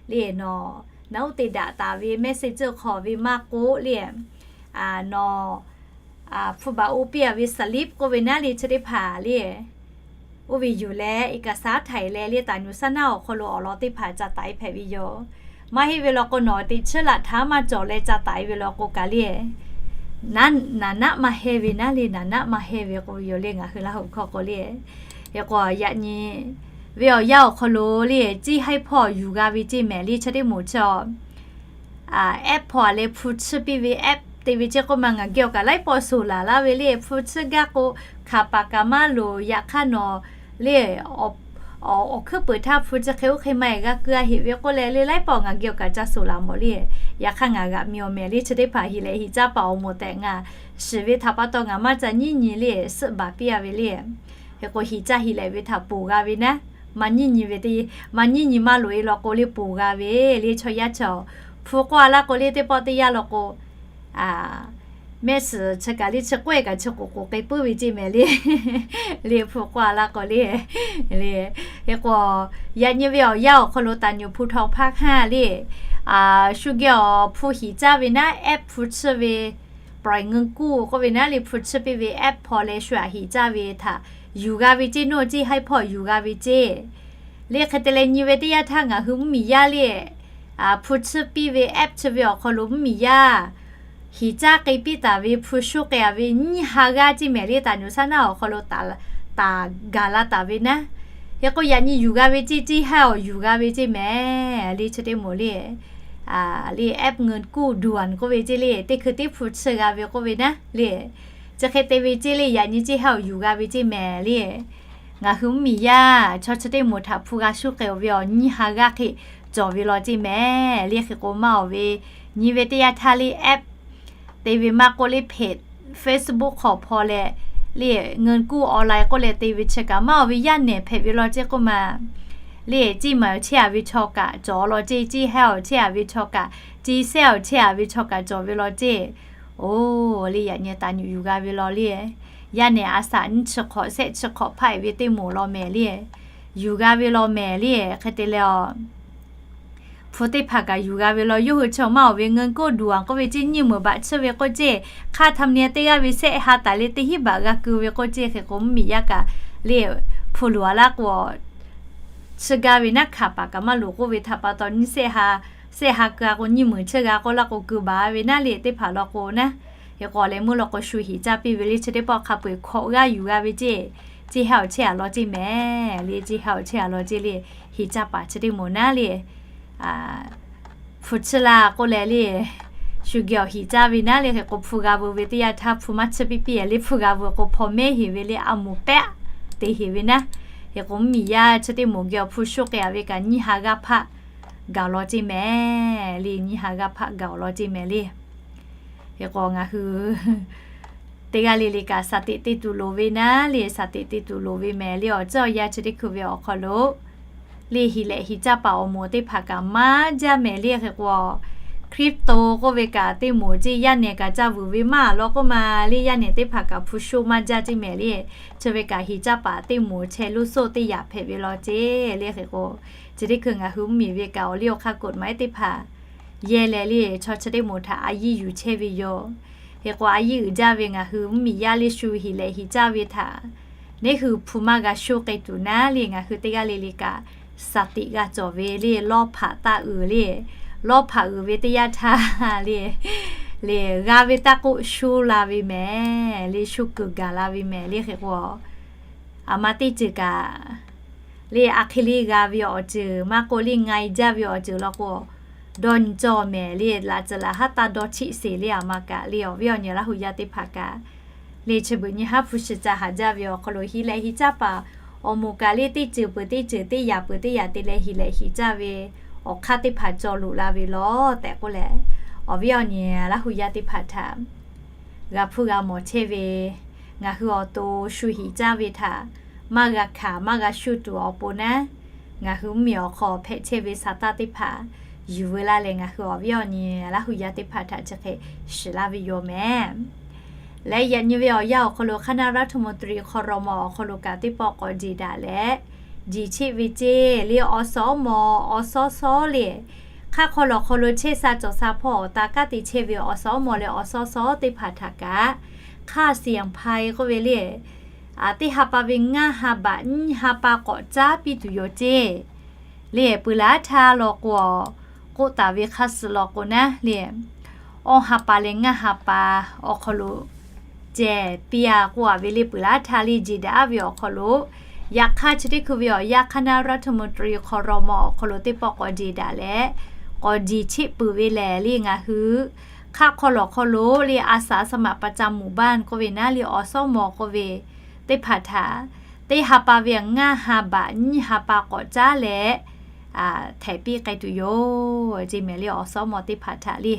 le nawˬ, nawˬ oˇ te daꞈ taˍ ve message hk'aw ve maˇ k'oˆ le, nawˬ hpu baˬ oˇ piˇ a ve slip k'oˆ ve naˉ le chi teˇ hpaˍ le, oˇ ve yuˬ leh เอกสาร htaiˍ leh le taˍ nyuˬ saˉ naˆ awˬ hk'aw lo awˬ lawn teˇ hpaˍ ca taˍ e hpehꞈ ve yoˬ. Maˇ heˆ ve law k'o nawˬ teꞈ chiˉ laꞈ htaˇ maˇ cawˬ leh ca taˍ e ve law k'o kaꞈ le, naˍ naˆ maˇ heˆ ve naˉ le, naˍ naˆ maˇ heˆ ve k'oˆ ve yoˬ le ngaˬ hui Laˇ huˍ hkawˇ k'o le. Hk'e k'o yaꞈ nyi ve awˬ yanˇ awˬ hk'aw lo le, ceˇ haiˉ hpawˇ yuˬ g'a ve ceˇ mehˍ le chi teˇ moˍ chi a app hpawˇ a leh hpu chiˇ piˇ ve app te ve ceˇ k'oˆ ma ngaˬ geh awˬ kaꞈ laiˉ pawˆ soˍ laˬ laˇ ve le, hpu chiˇ gaˇ k'o hkanˍ paˍ kaꞈ maˇ loˍ, yaꞈ hk'aˇ nawˬ le awˬ hkuiˉ peuˍ htaˇ hpu chi hk'e oˇ hk'e maˇ g'a keu a heꞈ ve k'oˆ leh le laiˉ pawˆ ngaˬ geh awˬ kaꞈ ca soˍ laˬ mawˬ le. Yaꞈ hk'aˇ ngaˬ g'aꞈ mi awˬ mehˍ le chi teˇ hpaˍ heˍ leh heˍ caˇ paˍ awˬ moˍ tehꞈ ngaˬ shiˍ ve htaꞈ pa taw ngaˬ maˇ ca nyiˉ nyi le suhˆ baˬ piˇ a ve le. Hk'e k'o heˍ caˇ heˍ leh ve htaꞈ ponˬ g'a ve naˉ, maˇ nyiˉ nyi ve teˇ, maˇ nyiˉ nyi maˇ loꞈ e law k'o le ponˬ g'a ve le chaw yaˇ chaw. Hpu k'oˆ a laˇ k'o le teˇ pawˆ teˇ yanˇ law k'o mehˆ shiˍ chi kaꞈ le chi k'oˆ e kaꞈ chi k'oˍ k'oˍ k'ai puiˉ ve ceˇ mehˍ le. Le hpu k'oˆ a laˇ k'o le, le, hk'e k'o yaꞈ nyi ve awˬ yanˇ awˬ hk'aw lo taˍ nyuˬ hpu htaw hpaˇ hkanˇ le, shu geh awˬ hpu heˍ caˇ ve naˉ app hpu chiˇ ve Pi ngeuˇ kuˇ k'oˆ ve naˉ le hpu chiˇ piˇ ve app hpawˇ leh shu aꞈ heˍ caˇ ve htaꞈ yuˬ g'a ve ceˇ, nawˬ ceˇ haiˉ hpawˇ yuˬ g'a ve ceˇ. Le hk'e te leh nyi ve teˇ yanˇ htaˇ ngaˬ hui mvuhˇ miˬ yaˇ le hpu chiˇ piˇ ve app chi ve awˬ hk'aw lo mvuhˇ miˬ yaˇ heˍ caˇ k'ai piˇ taˍ ve hpu shu k'ai a ve nyiˇ ha g'aˇ ceˇ mehˍ le taˍ nyuˬ saˉ naˆ awˬ hk'aw lo taˍ gaˬ la taˍ ve naˉ. Hk'e k'o yaꞈ nyi yuˬ g'a ve ceˇ, ceˇ haiˉ awˬ yuˬ g'a ve ceˇ mehˍ le chi teˇ moˍ le. Le app ngeuˇ kuˇ ด่วน k'oˆ ve ceˇ le teˇ hkui teˇ hpu chiˇ g'a ve k'oˆ ve naˉ le. Chi hk'e te ve ceˇ le yaꞈ nyi ceˇ haiˉ awˬ yuˬ g'a ve ceˇ mehˍ le. Ngaˬ hui mvuhˇ miˬ yaˇ chaw chi teˇ moˍ htaꞈ hpu g'a shu k'ai oˬ ve awˬ nyiˇ ha g'aˇ hk'e cawˬ ve law ceˇ mehˍ le. Hk'e k'o maˇ oˬ ve nyi ve teˇ yanˇ htaˇ le app te ve maˇ k'oˆ le hpehꞈ Facebook hk'aw hpawˇ leh le ngeuˇ kuˇ online k'oˆ leh te ve chi kaꞈ maˇ oˬ ve yaˇ nehˬ hpehꞈ ve law ceˇ k'oˆ ma le. Ceˇ maˬ awˬ chehˇ a ve chaw kaꞈ cawˬ law ceˇ, ceˇ haiˉ awˬ chehˇ a ve chaw kaꞈ, ceˇ sehˉ awˬ chehˇ a ve chaw kaꞈ cawˬ ve law ceˇ. Oˬ le yaꞈ nyi taˍ nyuˬ yuˬ g'a ve law le. Yaˇ nehˬ a shaꞈ nyiˇ chi hk'awꞈ shehˆ chi hk'awꞈ hpaˆ e ve teˇ moˍ law mehˍ le. Yuˬ g'a ve law mehˍ le. Hk'e te leh a hpu teˇ hpaˍ kaꞈ yuˬ g'a ve law. Yawˇ hui chi maˇ oˬ ve ngeuˇ kuˇ ด่วน k'oˆ ve ceˇ nyiˇ meunˍ baꞈ chiˇ ve k'oˆ ceˇ, hk'aˇ htaꞈ nyi teˇ g'aˇ ve shehˆ ha taˍ leh teˇ hinˉ baꞈ g'a keu ve k'oˆ ceˇ. Hk'e k'o mvuhˇ miˬ yaˇ kaꞈ le hpu loˍ a laˇ k'o chiˇ gaˇ ve naˉ hkanˍ paˍ kaꞈ maˇ loˍ k'oˆ ve htaꞈ pa taw nyiˇ shehˆ ha, shehˆ ha keu a k'o nyiˇ meunˍ chiˇ g'a k'oˆ laˇ k'o keu baˬ ve naˉ le teˇ hpaˍ law k'o naˉ. Hk'e k'o leh meuˇ law k'o shu heˍ caˇ piˇ ve le chi teˇ pawˆ hk'a peu eˬ hkawꞈ g'aˇ yuˬ g'a ve ceˇ, ceˇ haiˉ awˬ chehˇ a law ceˇ mehˍ le. Ceˇ haiˉ awˬ chehˇ a law ceˇ le heˍ caˇ paˍ chi teˇ moˍ naˉ le hpu chiˇ laˇ k'oˆ leh le shu geh awˬ heˍ caˇ ve naˉ le. Hk'e k'o hpu g'a veu ve teˇ yanˇ htaˇ hpu maˇ chiˇ piˇ piˇ le hpu g'a veu k'o hpaw mehˉ heˍ ve le a moˍ pehˆ te heˍ ve naˉ. Hk'e k'o mvuhˇ miˬ yaˇ chi teˇ moˍ geh awˬ hpu shu k'ai a ve kaꞈ nyiˇ ha g'aˇ hpaˆ gaˬ law ceˇ mehˍ le. Nyiˇ ha g'aˇ hpaˆ gaˬ awˬ law ceˇ mehˍ le. Hk'e k'o ngaˬ hui teˇ g'aˇ le le kaꞈ shaˍ teꞈ te tuˬ loˍ ve naˉ le shaˍ teꞈ te tuˬ loˍ ve mehˍ le. Awˬ ceuˬ awˬ yanˇ chi teˇ hkui ve awˬ hk'aw lo le heˍ leh heˍ caˇ paˍ awˬ moˍ teˇ hpaˍ kaꞈ maˇ jaˇ mehˍ le. Hk'e k'o crypto k'oˆ ve kaꞈ teˇ moˍ ceˇ yaˇ nehˬ kaꞈ ca vuiˬ ve maˇ law k'oˆ ma le yaˇ nehˬ teˇ hpaˍ kaꞈ hpu shu maˇ jaˇ ceˇ mehˍ le. Chi ve kaꞈ heˍ caˇ paˍ teˇ moˍ chehˇ ลูกโซ่ teˇ yaꞈ hpehꞈ ve law ceˇ le. Hk'e k'o chi teˇ hkui ngaˬ hui mvuhˇ miˬ ve kaꞈ awˬ liˇ awˬ hk'aˇ กฎหมาย teˇ hpaˍ yehˇ leh le chaw chi teˇ moˍ htaꞈ a yiˇ yuˬ chehˇ ve yoˬ. Hk'e k'o a yiˇ uiˍ jaˇ ve ngaˬ hui mvuhˇ miˬ yaˇ le shu heˍ leh heˍ caˇ ve htaꞈ neˉ hui hpu maˇ g'a shu k'ai tuˬ naˉ le ngaˬ hui teˇ g'aˇ le le kaꞈ shaˍ teꞈ g'a cawˬ ve le lawˇ hpaꞈ taˇ uiˍ le lawˇ hpaꞈ uiˍ ve teˇ yanˇ htaˇ le le g'a ve taˇ k'oˆ shu la ve mehˍ le shu kuiˬ gaˬ la ve mehˍ le. Hk'e k'o aˬ ma teˇ ceuˬ kaꞈ le a hk'e le g'a ve awˬ ceuˬ maˇ k'oˆ le nga e jaˇ ve awˬ ceuˬ law k'o dawˇ nyi cawˇ mehˍ le. Laꞈ ceuˬ laꞈ haˉ taˇ dawˇ cheˆ sheˍ le aˬ ma kaꞈ le awˬ viˉ awˬ nyi Laˇ huˍ yaˇ teˇ hpaˍ kaꞈ le chi beuꞈ nyi haˉ hpu shiˍ ca haˍ jaˇ ve awˬ hk'aw lo heˍ leh heˍ caˇ paˍ awˬ moˍ kaꞈ le teˇ ceuˬ peuˬ teˇ ceuˬ teˇ yaꞈ peuˬ teˇ yaꞈ te leh heˍ leh heˍ caˇ ve awˬ hk'aˇ teˇ hpaˍ cawˬ loꞈ la ve law tehꞈ k'oˆ leh awˬ viˉ awˬ nyi Laˇ huˍ yaˇ teˇ hpaˍ htaꞈ g'a hpuˇ g'a mawˬ chehˇ ve ngaˬ hui awˬ to shu heˍ caˇ ve htaꞈ maˇ g'a hkanˍ maˇ g'a shu tuˬ awˬ pon naˉ ngaˬ hui mvuhˇ miˬ awˬ hk'aw hpehꞈ chehˇ ve shaˍ taˇ teˇ hpaˍ yuˬ veu laˇ leh ngaˬ hui awˬ viˉ awˬ nyi Laˇ huˍ yaˇ teˇ hpaˍ htaꞈ chi hk'e shiˍ laˇ ve yoˬ mehˍ. Leh yaꞈ nyi ve awˬ yanˇ awˬ hk'aw lo คณะรัฐมนตรี ครม. awˬ hk'aw lo kaꞈ teˇ pawˆ k'awꞈ jeˬ daꞈ leh jiˬ cheˆ ve ceˇ le. Awˬ suhˍ awˉ mawˬ awˬ suhˉ suhˉ le, hk'aˆ hk'aw lawˬ hk'aw lo chehˇ sha cawˬ sha hpawˇ awˬ ta kanˉ te chehˇ ve awˬ suhˍ awˉ mawˬ leh awˬ suhˉ suhˉ teˇ hpaˍ htaꞈ kaꞈ hk'aˇ siˍ yanˍ hpai k'oˆ ve le, teˇ ha pa ve ngaˇ ha baꞈ nyiˇ ha pa k'awꞈ caˉ piˇ tuˬ yoˬ ceˇ le. Peuˬ laˉ htaˇ lawˬ k'o, k'oˆ taˍ ve hk'a suhˍ lawˬ k'o naˉ le, awˇ ha pa leh ngaˇ ha pa awˬ hk'aw lo ceh piˇ a k'oˆ a ve le. Peuˬ laˉ htaˇ le jeˬ daꞈ aˉ ve awˬ hk'aw lo, yaꞈ hk'aˇ chi teˇ hkui ve awˬ yanˇ คณะรัฐมนตรี hk'aw raw maw awˬ hk'aw lo teˇ pawˆ k'awꞈ jeˬ daꞈ leh, k'awꞈ jeˬ cheˆ peuˬ ve lehˬ le ngaˬ hui hk'aˆ hk'aw lawˬ hk'aw lo le อาสาสมัครประจำหมู่บ้าน k'oˆ ve naˉ le awˬ suhˉ mawˬ k'oˆ ve teˇ hpaˍ htaꞈ teˇ ha pa ve ngaˇ ha baꞈ nyiˇ ha pa k'awꞈ caˉ leh htehꞈ piˇ k'ai tuˬ yoˬ ceˇ mehˍ le. Awˬ suhˉ mawˬ teˇ hpaˍ htaꞈ le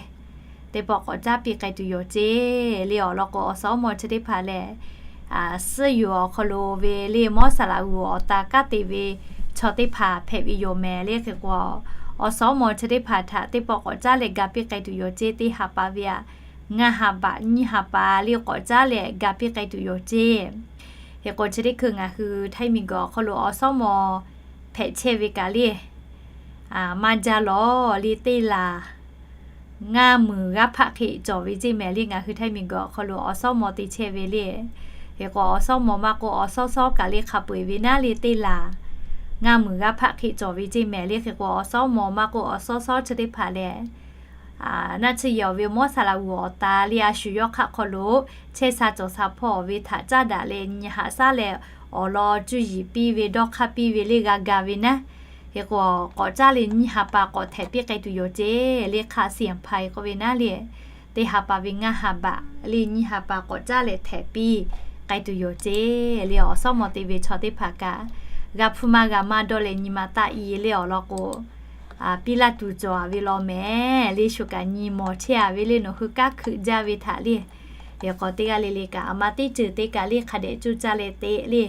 teˇ pawˆ k'awꞈ caˉ piˇ k'ai tuˬ yoˬ ceˇ le. Awˬ lawn k'o awˬ suhˉ mawˬ chi teˇ hpaˍ lehˬ, suhˆ yuˬ awˬ hk'aw lo ve le mawˇ saˍ laꞈ g'uˬ awˬ ta kanˉ te ve chaw teˇ hpaˍ hpehꞈ ve yoˬ mehˍ le. Hk'e k'o, awˬ suhˉ mawˬ chi teˇ hpaˍ htaꞈ teˇ pawˆ k'awꞈ caˉ leh ga piˇ k'ai tuˬ yoˬ ceˇ. Teˇ ha pa ve ngaˇ ha baꞈ nyiˇ ha pa le k'awꞈ caˉ leh ga piˇ k'ai tuˬ yoˬ ceˇ. Hk'e k'o chi teˇ hkui ngaˬ hui Htaiˇ miˬguiˬ awˬ hk'aw lo awˬ suhˉ mawˬ hpehꞈ chehˇ ve kaꞈ le maˇ jaˇ lawˬ le. Teˇ laˬ ngaˇ muiˬ g'aˇ hpaˆ hk'e cawˬ ve ceˇ mehˍ le. Ngaˬ hui Htaiˇ miˬguiˬ awˬ hk'aw lo awˬ suhˉ mawˬ te chehˇ ve le. Hk'e k'o awˬ suhˉ mawˬ maˇ k'o awˬ suhˉ suhˉ kaꞈ le hk'a peu eˬ ve naˉ le teˇ laˬ ngaˇ muiˬ g'aˇ hpaˆ hk'e cawˬ ve ceˇ mehˍ le. Hk'e k'o awˬ suhˉ mawˬ maˇ k'o awˬ suhˉ suhˉ chi teˇ hpaˍ lehˬ, naˆ tsuhˇ yehˬ awˬ ve mawˇ saˍ laꞈ g'uˬ awˬ ta le a shu yawˇ hk'aˆ hk'aw lo chehˇ sha cawˬ sha hpawˇ awˬ ve htaꞈ caˉ daꞈ leh nyi haꞈ shaˉ leh awˬ lawn cuˇ yiˍ piˇ ve dawˇ hk'aˇ piˇ ve le g'a ga ve naˉ. Hk'e k'o k'awꞈ caˉ le nyiˇ ha pa k'awꞈ htehꞈ piˇ k'ai tuˬ yoˬ ceˇ le. Hk'aˇ siˍ yanˍ hpai k'oˆ ve naˉ le teˇ ha pa ve ngaˇ ha baꞈ le nyiˇ ha pa k'awꞈ caˉ leh htehꞈ piˇ k'ai tuˬ yoˬ ceˇ le. Awˬ suhˉ mawˬ te ve chaw teˇ hpaˍ kaꞈ g'a hpuˇ maˇ g'a maˇ dawˇ leh nyi ma taˆ i le. Awˬ lawn k'o, piˇ laˇ tuˬ cawˬ a ve law mehˍ le. Shu kaꞈ nyi mawˬ chehˇ a ve le nawˬ hui kanˉ hkuiꞈ jaˇ ve htaꞈ le. Hk'e k'o teˇ g'aˇ le le kaꞈ a ma teˇ ceuˬ te kaꞈ le hk'a dehꞈ coˇ caˇ leh te le,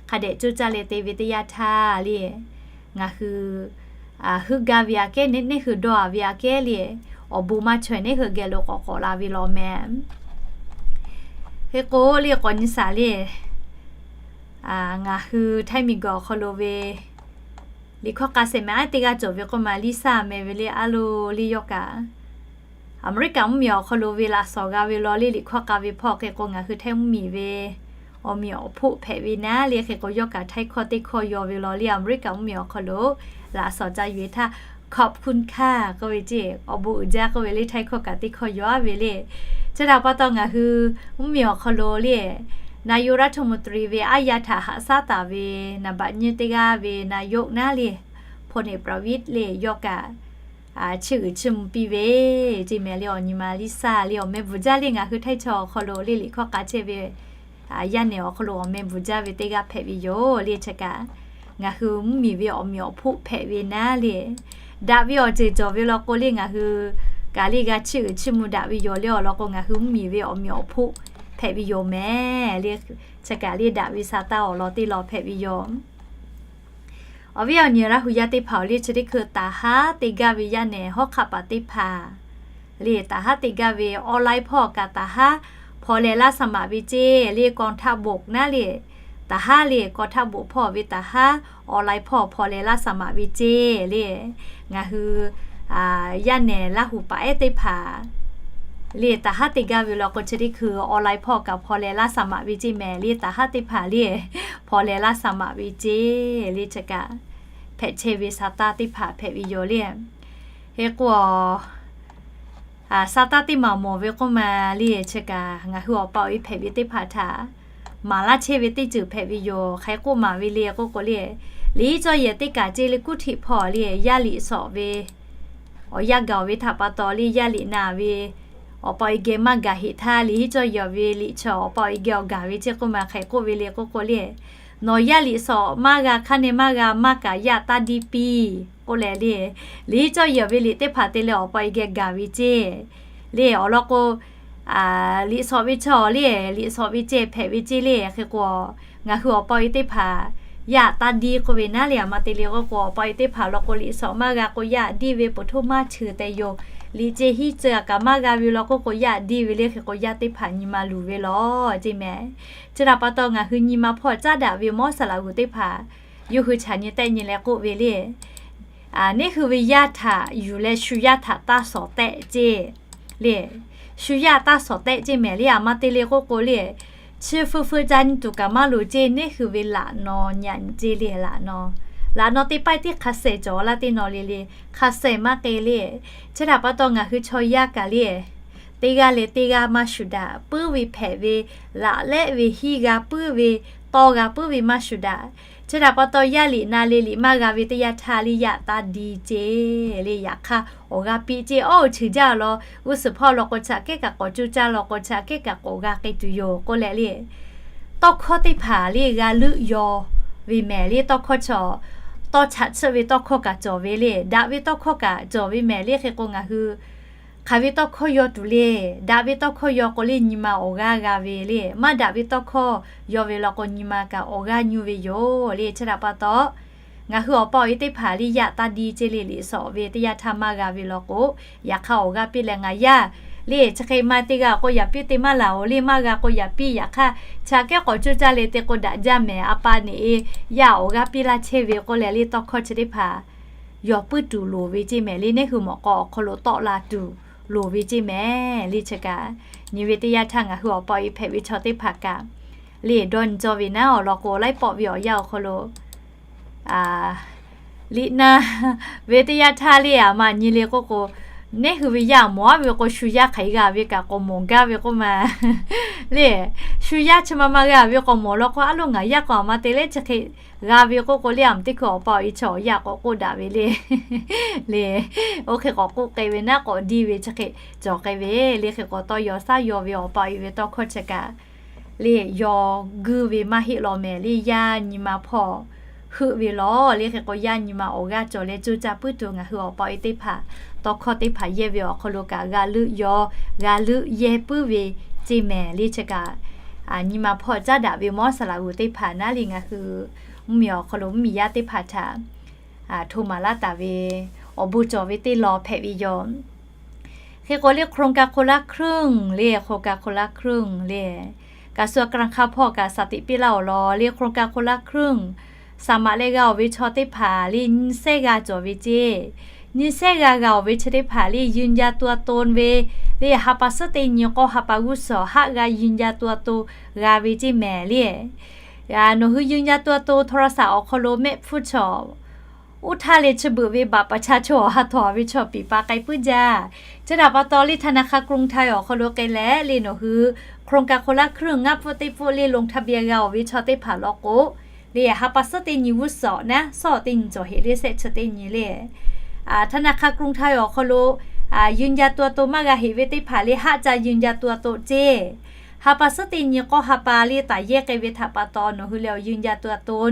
hk'a dehꞈ coˇ caˇ leh te ve teˇ yanˇ htaˇ le ngaˬ hui heuˆ gaˇ ve aꞈ kehˉ, neˇ hui dawˇ a ve aꞈ kehˉ le awˬ bon maˇ chaweh neˇ hui geh lo k'awꞈ k'awꞈ la ve law mehˍ. Hk'e k'o le k'awꞈ nyi shaˍ le ngaˬ hui Htaiˇ miˬguiˬ awˬ hk'aw lo ve liꞈ hkawˇ k'a shehˍ mehˍ aˉ teˇ g'aˇ cawˬ ve k'oˆ ma Liˇsaˇ meh ve le a lo le yawˇ kaꞈ Aˍmeˍriˆkaˍ mvuhˇmiˬ awˬ hk'aw lo ve laꞈ shawˍ g'a ve law le liꞈ hkawˇ k'a ve hpawˇ. Hk'e k'o ngaˬ hui Htaiˇ mvuhˇmiˬ ve awˬ meꞈ awˬ hpoˆ hpehꞈ ve naˉ le. Hk'e k'o yawˇ kaꞈ Htaiˇ hkawˇ teˇ hkawˇ yaw ve law le Aˍmeˍriˆkaˍ mvuhˇmiˬ awˬ hk'aw lo laꞈ shawˍ ca yuˬ e htaˇ ขอบคุณค่ะ k'oˆ ve ceˇ awˬ bon uiˍ jaˇ k'oˆ ve le Htaiˇ hkawˇ kaꞈ teˇ hkawˇ yaw a ve le. Chi htaꞈ pa taw ngaˬ hui mvuhˇmiˬ awˬ hk'aw lo le นายกรัฐมนตรี ve aˉ yaˇ htaꞈ haꞈ shaˉ taˍ ve naˍ baꞈ nyiˇ teˇ g'aˇ ve นายก naˉ le พลเอกประวิตร le yawˇ kaꞈ chiˇ uiˍ chiˇ mvuh piˇ ve ceˇ mehˍ le. Awˬ nyi ma Liˇsaˇ le awˬ meh bvuhˬ jaˇ le ngaˬ hui Htaiˇ chaw awˬ hk'aw lo le liꞈ hkawˇ k'a chehˇ ve yaˇ nehˬ awˬ hk'aw lo awˬ meh bvuhˬ jaˇ ve teˇ g'aˇ hpehꞈ ve yoˬ le. Chi kaꞈ ngaˬ hui mvuhˇmiˬ ve awˬ meꞈ awˬ hpoˆ hpehꞈ ve naˉ le daꞈ ve awˬ ceuˬ cawˬ ve law k'o le ngaˬ hui kaꞈ le g'a chiˇ uiˍ chiˇ mvuh daꞈ ve yoˬ le. Awˬ lawn k'o ngaˬ hui mvuhˇmiˬ ve awˬ meꞈ awˬ hpoˆ hpehꞈ ve yoˬ mehˍ le. Chi kaꞈ le daꞈ ve sa taˇ awˬ lawn teˇ lawn hpehꞈ ve yoˬ. Awˬ viˉ awˬ nyi Laˇ hu yaˇ teˇ hpaˍ awˬ le chi teˇ hkui taˍ haˉ te gaˇ ve yaˇ nehˬ hawˉ hk'aˆ paˍ teˇ hpaˍ le taˍ haˉ te gaˇ ve online hpawˇ kaꞈ taˍ haˉ hpaw leh laˇ saˍ maꞈ ve ceˇ le กองทัพบก naˉ le taˍ haˉ le กองทัพบก hpawˇ ve taˍ haˉ online hpawˇ hpaw leh laˇ saˍ maꞈ ve ceˇ le ngaˬ hui yaˇ nehˬ Laˇ hu paˍ ehˉ teˇ hpaˍ le taˍ haˉ te gaˇ ve law k'o chi teˇ hkui online hpawˇ kaꞈ hpaw leh laˇ saˍ maꞈ ve ceˇ mehˍ le taˍ haˉ teˇ hpaˍ le hpaw leh laˇ saˍ maꞈ ve ceˇ le chi kaꞈ hpehꞈ chehˇ ve sa taˇ teˇ hpaˍ hpehꞈ ve yoˬ le. Hk'e k'o sa taˇ teˇ maˬ mawˬ ve k'oˆ ma le chi kaꞈ ngaˬ hui awˬ pa awˬ e hpehꞈ ve teˇ hpaˍ htaꞈ maˍ laˇ chehˇ ve teˇ ceuˬ hpehꞈ ve yoˬ. Hk'e k'oˆ maˍ ve le k'oˆ k'o le liꞈ hiˉ cawˇ yehˬ teˇ kaꞈ ceˇ le kuˇ htiꞈ hpawˇ le yaˇ liꞈ shawˍ ve awˬ yanˇ gaˬ ve htaꞈ pa taw le yaˇ liꞈ naˬ ve awˬ pa awˬ e geh maˇ gaˬ heꞈ htaˇ liꞈ hiˉ cawˇ yehˬ ve liꞈ chaw awˬ pa awˬ e geh awˬ gaˬ ve ceˇ k'oˆ ma. Hk'e k'oˆ ve le k'oˆ k'o le nawˬ yaˇ liꞈ shawˍ maˇ g'a hk'aˇ ne maˇ g'a maˇ kaꞈ yaˇ taˇ diˇ piˇ k'oˆ leh le liꞈ hiˉ cawˇ yehˬ ve liꞈ teˇ hpaˍ te leh awˬ pa awˬ e geh gaˬ ve ceˇ le awˬ lawn k'o liꞈ shawˍ ve chaw le liꞈ shawˍ ve ceˇ hpehꞈ ve ceˇ le. Hk'e k'o ngaˬ hui awˬ pa awˬ e teˇ hpaˍ yaˇ taˇ diˇ k'oˆ ve naˉ le a ma te le k'oˆ k'o awˬ pa awˬ e teˇ hpaˍ law k'o liꞈ shawˍ maˇ g'a k'o yaˇ diˇ ve ปฐม maˇ cheuˬ tehꞈ yoˬ. Liꞈ ceˇ hiˉ cawˇ kaꞈ maˇ g'a ve law k'oˆ k'o yaˇ diˇ ve le. Hk'e k'o yaˇ teˇ hpaˍ nyi ma luˬ ve law ceˇ mehˍ. Chi htaꞈ pa taw ngaˬ hui nyi ma hpawˇ caˉ daꞈ ve mawˇ saˍ laꞈ g'uˬ teˇ hpaˍ yawˇ hui chaꞈ nyi tehˆ nyi leh k'oˆ ve le, neˇ hui ve yaˇ htaꞈ yuˬ leh shu yaˇ htaꞈ taˇ shawˍ tehˆ ceˇ le. Shu yaˇ taˇ shawˍ tehˆ ceˇ mehˍ le. A ma te le k'oˆ k'o le, chi feu feu ca nyi tuˬ kaꞈ maˇ loˍ ceˇ. Neˇ hui ve laꞈ naw nyi ceˇ le. Laꞈ naw, laꞈ naw teˇ pawˆ tiˉ hk'a shehˍ cawˬ laˇ teˇ naw le le, hk'a shehˍ maˇ k'e le. Chi htaꞈ pa taw ngaˬ hui chaw yaˇ kaꞈ le, teˇ g'aˇ leh teˇ g'aˇ maˇ shuˍ daꞈ. Puiˉ ve hpehꞈ ve, laꞈ lehˆ ve hiˇ g'a puiˉ ve, tawˇ g'a puiˉ ve maˇ shuˍ daꞈ. Chi htaꞈ pa taw yaˇ liꞈ na le liꞈ maˇ g'a ve teˇ yanˇ htaˇ le yaˇ taˇ di ceˇ le. Yaꞈ hk'aˇ awˬ g'aˇ piˇ ceˇ. Awˇ, oˇ ceuˬ jaˇ law, g'uˇ suhˍ hpawˇ law k'o chaꞈ kehˉ kaꞈ k'awꞈ coˇ caˇ, law k'o chaꞈ kehˉ kaꞈ k'awꞈ g'a k'ai tuˬ yoˬ k'oˆ leh le, tawˇ hkawˇ teˇ hpaˍ le g'a leuˆ yaw ve mehˍ le. Tawˇ hkawˇ chaw, tawˇ chaꞈ chiˆ ve tawˇ hkawˇ kaꞈ cawˬ ve le, daꞈ ve tawˇ hkawˇ kaꞈ cawˬ ve mehˍ le. Hk'e k'o ngaˬ hui hk'aˬ ve tawˇ hkawˇ yaw tuˬ le. Daꞈ ve tawˇ hkawˇ yaw k'o le nyi ma awˬ g'aˇ g'a ve le. Maˇ daꞈ ve tawˇ hkawˇ yaw ve law k'o nyi ma kaꞈ awˬ g'aˇ nyu ve yoˬ le. Chi htaꞈ pa taw ngaˬ hui awˬ pa awˬ e teˇ hpaˍ le yaˇ taˇ di ceˇ le. Liꞈ shawˍ ve teˇ yanˇ htaˇ maˇ g'a ve law k'o, yaꞈ hk'aˇ awˬ g'aˇ piˇ leh ngaˬ yaˇ le chi hk'e ma teˇ g'aˇ k'o yaꞈ piˇ te maˇ laˬ oˬ le. Maˇ g'a k'o yaꞈ piˇ. Yaꞈ hk'aˇ chaꞈ kehˉ k'awꞈ coˇ caˇ le te k'o daꞈ jaˇ mehˍ. A pa neꞈ e yaˇ awˬ g'aˇ piˇ laˇ chehˇ ve k'oˆ leh le tawˇ hkawˇ chi teˇ hpaˍ yaw puiˉ tuˬ loˍ ve ceˇ mehˍ le. Neˇ hui mawꞈ k'aw awˬ hk'aw lo tawˆ la tuˬ loˍ ve ceˇ mehˍ le. Chi kaꞈ nyi ve teˇ yanˇ htaˇ ngaˬ hui awˬ pa awˬ e hpehꞈ ve chaw teˇ hpaˍ kaꞈ le dawˇ nyi cawˇ ve naˉ awˬ lawn k'o laiˉ pawˆ ve awˬ yanˇ awˬ hk'aw lo liꞈ na ve teˇ yanˇ htaˇ le a ma nyi le k'oˆ k'o, neˇ hui ve yaˇ mawˬ aˉ ve k'o shu yaˇ hk'aˬ hk'e g'a ve kaꞈ k'awꞈ mawˬ gaˇ ve k'oˆ ma le. Shu yaˇ chi ma ma g'a ve k'awꞈ mawˬ law k'o, a lo ngaˬ yaˇ k'awꞈ a ma te leh chi hk'e g'a ve k'oˆ k'o le, a ma teˇ hkui awˬ pa awˬ e chaw awˬ yaˇ k'awꞈ k'oˆ daꞈ ve le. Le, oˇ hk'e k'awꞈ k'oˆ k'ai ve naˉ k'awꞈ diˇ ve chi hk'e cawˬ k'ai ve le. Hk'e k'awꞈ tawˇ yaw shaˉ yaw ve awˬ pa awˬ e ve tawˇ hkawˇ chi kaꞈ le yaw guiˇ ve maˇ heˆ law mehˍ le. Yaˇ nyi ma hpawˇ heuˆ ve law le. Hk'e k'o yaˇ nyi ma awˬ g'aˇ cawˬ leh coˇ caˇ puiˉ tuˬ ngaˬ hui awˬ pa awˬ e teˇ hpaˍ tawˇ hkawˇ teˇ hpaˍ yehˇ ve awˬ hk'aw lo kaꞈ g'a leuˆ yaw, g'a leuˆ yehˇ puiˉ ve ceˇ mehˍ le. Chi kaꞈ nyi ma hpawˇ caˉ daꞈ ve mawˇ saˍ laꞈ g'uˬ teˇ hpaˍ naˉ le ngaˬ hui mvuhˇmiˬ awˬ hk'aw lo mvuhˇmiˬ yaˇ teˇ hpaˍ htaꞈ hto maˍ laˇ taˍ ve awˬ bon cawˬ ve teˇ law hpehꞈ ve yoˬ. Hk'e k'o le โครงการคนละครึ่ง le, โครงการคนละครึ่ง le, kaꞈ shu a ka hk'a hpawˇ kaꞈ shaˍ tiꞈ piˇ laˇ awˬ lawn le โครงการคนละครึ่ง saˍ maꞈ leh g'a awˬ ve chaw teˇ hpaˍ le nyiˇ shehˉ g'a cawˬ ve ceˇ. Nyiˇ shehˉ g'a g'a awˬ ve chi teˇ hpaˍ le ยืนยันตัวตน ve le ha pa suhˉ teˇ nyi k'awˇ ha pa g'uˇ suhˍ haˆ g'a ยืนยันตัวตน g'a ve ceˇ mehˍ le. Nawˬ hui ยืนยันตัวตน โทรศัพท์ awˬ hk'aw lo mehˆ hpfuhˇ chaw uˉ htaˇ leh chi beuꞈ ve บัตรประชาชน awˬ ha htaw ve chaw piˍ pa k'ai puiˉ jaˇ. Chi htaꞈ pa taw le ธนาคารกรุงไทย awˬ hk'aw lo k'ai leh le nawˬ hui โครงการคนละครึ่ง ngaˇ pfuhˆ teˇ pfuhˆ le ลงทะเบียน g'a awˬ ve chaw teˇ hpaˍ law k'o le ha pa suhˉ teˇ nyi g'uˇ suhˍ naˉ shawˉ teˇ nyi cawˬ heꞈ le shehˆ chi teˇ nyi le ธนาคารกรุงไทย awˬ hk'aw lo ยืนยันตัวตน maˇ g'a heꞈ ve teˇ hpaˍ le haˆ ca ยืนยันตัวตน ceˇ. Ha pa suhˉ teˇ nyi k'awˇ ha pa le taˍ yehˇ k'ai ve htaꞈ pa taw nawˬ hui leh awˬ ยืนยันตัวตน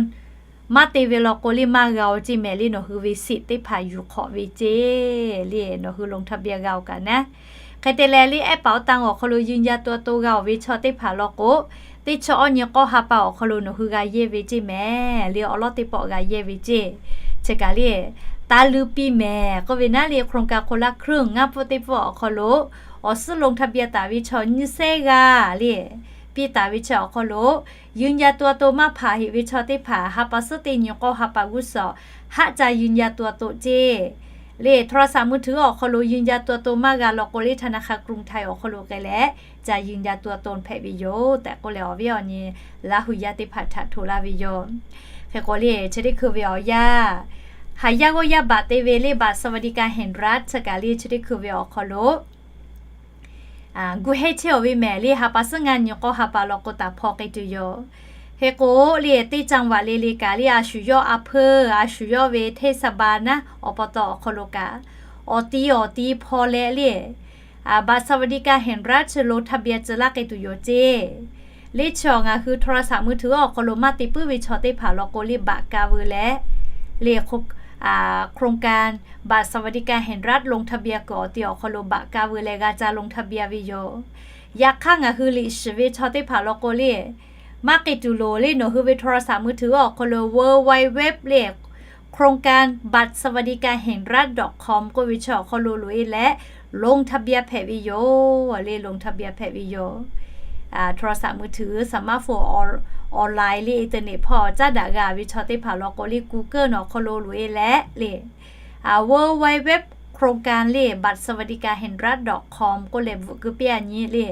maˇ te ve law k'o le maˇ g'a oˬ ceˇ mehˍ le. Nawˬ hui ve สิทธิ์ teˇ hpaˍ yuˬ hk'awꞈ ve ceˇ le. Nawˬ hui ลงทะเบียน g'a oˬ kaꞈ naˉ. Hk'e te leh le แอปเป๋าตัง awˬ hk'aw lo ยืนยันตัวตน g'a oˬ ve chaw teˇ hpaˍ law k'o, teˇ chi awˇ nyi k'awˇ ha pa awˬ hk'aw lo nawˬ hui g'a yehˇ ve ceˇ mehˍ le. Awˬ lawˉ teˇ pawˆ g'a yehˇ ve ceˇ. Chi kaꞈ le taˇ luˇ piˇ mehˍ k'oˆ ve naˉ le โครงการคนละครึ่ง ngaˇ pfuhˆ teˇ pfuhˆ awˬ hk'aw lo awˬ suhˉ ลงทะเบียน taˍ ve chaw nyiˇ shehˉ g'a le piˇ taˍ ve chi awˬ hk'aw lo ยืนยันตัวตน maˇ hpanˍ heꞈ ve chaw teˇ hpaˍ ha pa suhˉ teˇ nyi k'awˇ ha pa g'uˇ suhˍ haˆ ca ยืนยันตัวตน ceˇ le โทรศัพท์มือถือ awˬ hk'aw lo ยืนยันตัวตน maˇ g'a law k'o le ธนาคารกรุงไทย awˬ hk'aw lo k'ai leh ca ยืนยันตัวตน hpehꞈ ve yoˬ tehꞈ k'oˆ leh awˬ viˉ awˬ nyi Laˇ hu yaˇ teˇ hpaˍ htaꞈ hto laˇ ve yoˬ. Hk'e k'o le chi teˇ hkui ve awˬ yanˇ haˍ yaˇ g'awˇ yaˇ baꞈ te ve le บัตรสวัสดิการแห่งรัฐ chi kaꞈ le chi teˇ hkui ve awˬ hk'aw lo gu hehnˇ chehˇ awˬ ve mehˍ le ha pa suhˉ ngaˇ nyi k'awˇ ha pa law k'o taˍ hpaw k'ai tuˬ yoˬ. Hk'e k'o le teˇ จังหวัด le le kaꞈ le a shu yawˇ a hpeuˇ a shu yawˇ ve เทศบาล naˉ awˬ pa taw awˬ hk'aw lo kaꞈ awˬ ti awˬ ti hpaw leh le บัตรสวัสดิการแห่งรัฐ chi ลงทะเบียน tcuh laˇ k'ai tuˬ yoˬ ceˇ. Le chi awˬ ngaˬ hui โทรศัพท์มือถือ awˬ hk'aw lo maˇ te puiˉ ve chaw teˇ hpaˍ law k'o le baꞈ ka veu leh le โครงการ บัตรสวัสดิการแห่งรัฐ ลงทะเบียน kuiˬ awˬ ti awˬ hk'aw lo baꞈ ka veu leh g'a ca ลงทะเบียน ve yoˬ. Yaꞈ hk'aˇ ngaˬ hui liꞈ shiˍ ve chaw teˇ hpaˍ law k'o le maˇ k'ai tuˬ loˍ le nawˬ hui ve โทรศัพท์มือถือ awˬ hk'aw lo เว็บไซต์ le โครงการบัตรสวัสดิการแห่งรัฐ ดอทคอม k'oˆ ve chi awˬ hk'aw lo loꞈ e leh ลงทะเบียน hpehꞈ ve yoˬ le ลงทะเบียน hpehꞈ ve yoˬ. โทรศัพท์มือถือ สมาร์ทโฟน ออนไลน์ le internet hpawˇ caˉ daꞈ g'a ve chaw teˇ hpaˍ law k'o le, Google nawˬ awˬ hk'aw lo loꞈ e leh le, เวิลด์ไวด์เว็บ โครงการ le บัตรสวัสดิการแห่งรัฐ ดอทคอม k'oˆ leh bvuhꞈ keu piˇ a nyi le.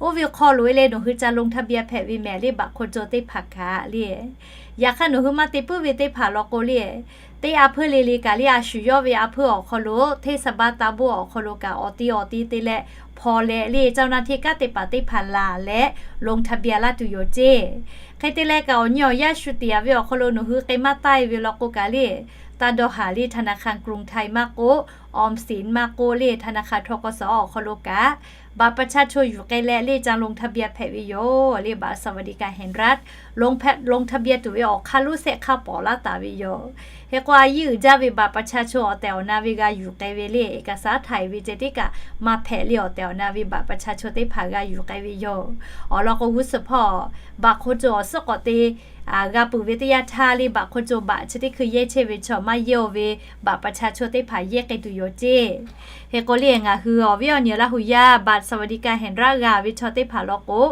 Oˇ ve hk'aw loꞈ e leh nawˬ hui ca ลงทะเบียน hpehꞈ ve mehˍ le, บัตรคนจน teˇ hpaˍ kaꞈ le. Yaꞈ hk'aˇ nawˬ hui maˇ te puiˉ ve teˇ hpaˍ law k'o le, teˇ a hpeuˇ le le kaꞈ le, a shu yawˇ ve a hpeuˇ awˬ hk'aw lo เทศบาลตำบล awˬ hk'aw lo kaꞈ awˬ ti awˬ ti te leh hpaw leh le, เจ้าหน้าที่ kanˉ te paˍ teˇ hpaˍ laˬ leh ลงทะเบียน laˇ tuˬ yoˬ ceˇ. Hk'e te leh kaꞈ awˬ nyi awˬ yanˇ shu tiꞈ a ve awˬ hk'aw lo nawˬ hui k'e maˇ taˇ e ve law k'o kaꞈ le, taˇ dawˇ haˍ le, ธนาคารกรุงไทย maˇ k'oˆ, ออมสิน maˇ k'oˆ le, ธนาคาร ทกส awˬ hk'aw lo kaꞈ บัตรประชาชน yuˬ k'ai leh le ca ลงทะเบียน hpehꞈ ve yoˬ le, บัตรสวัสดิการแห่งรัฐ ลงทะเบียน tuˬ ve awˬ hk'aˇ lo sehˆ hk'aˇ pawˍ laˇ taˍ ve yoˬ. Hk'e k'o a yiˇ uiˍ jaˇ ve บัตรประชาชน awˬ tehˬ awˬ na ve g'a yuˬ k'ai ve le, เอกสาร htaꞈ e ve ceh tiˉ kaꞈ maˇ hpehꞈ le, awˬ tehˬ awˬ na ve บัตรประชาชน teˇ hpaˍ g'a yuˬ k'ai ve yoˬ. Awˬ lawn k'o g'uˇ suhˍ hpawˇ บัตรคนจน awˬ suhˉ k'awꞈ te g'a peuˬ ve teˇ yanˇ htaˇ le, บัตรคนจน baꞈ chi teˇ hkui yehˇ chehˇ ve chaw maˇ yehˇ oˬ ve บัตรประชาชน teˇ hpaˍ yehˇ k'ai tuˬ yoˬ ceˇ. Hk'e k'o le ngaˬ hui awˬ viˉ awˬ nyi Laˇ hu yaˇ บัตรสวัสดิการแห่งรัฐ g'a ve chaw teˇ hpaˍ law k'o,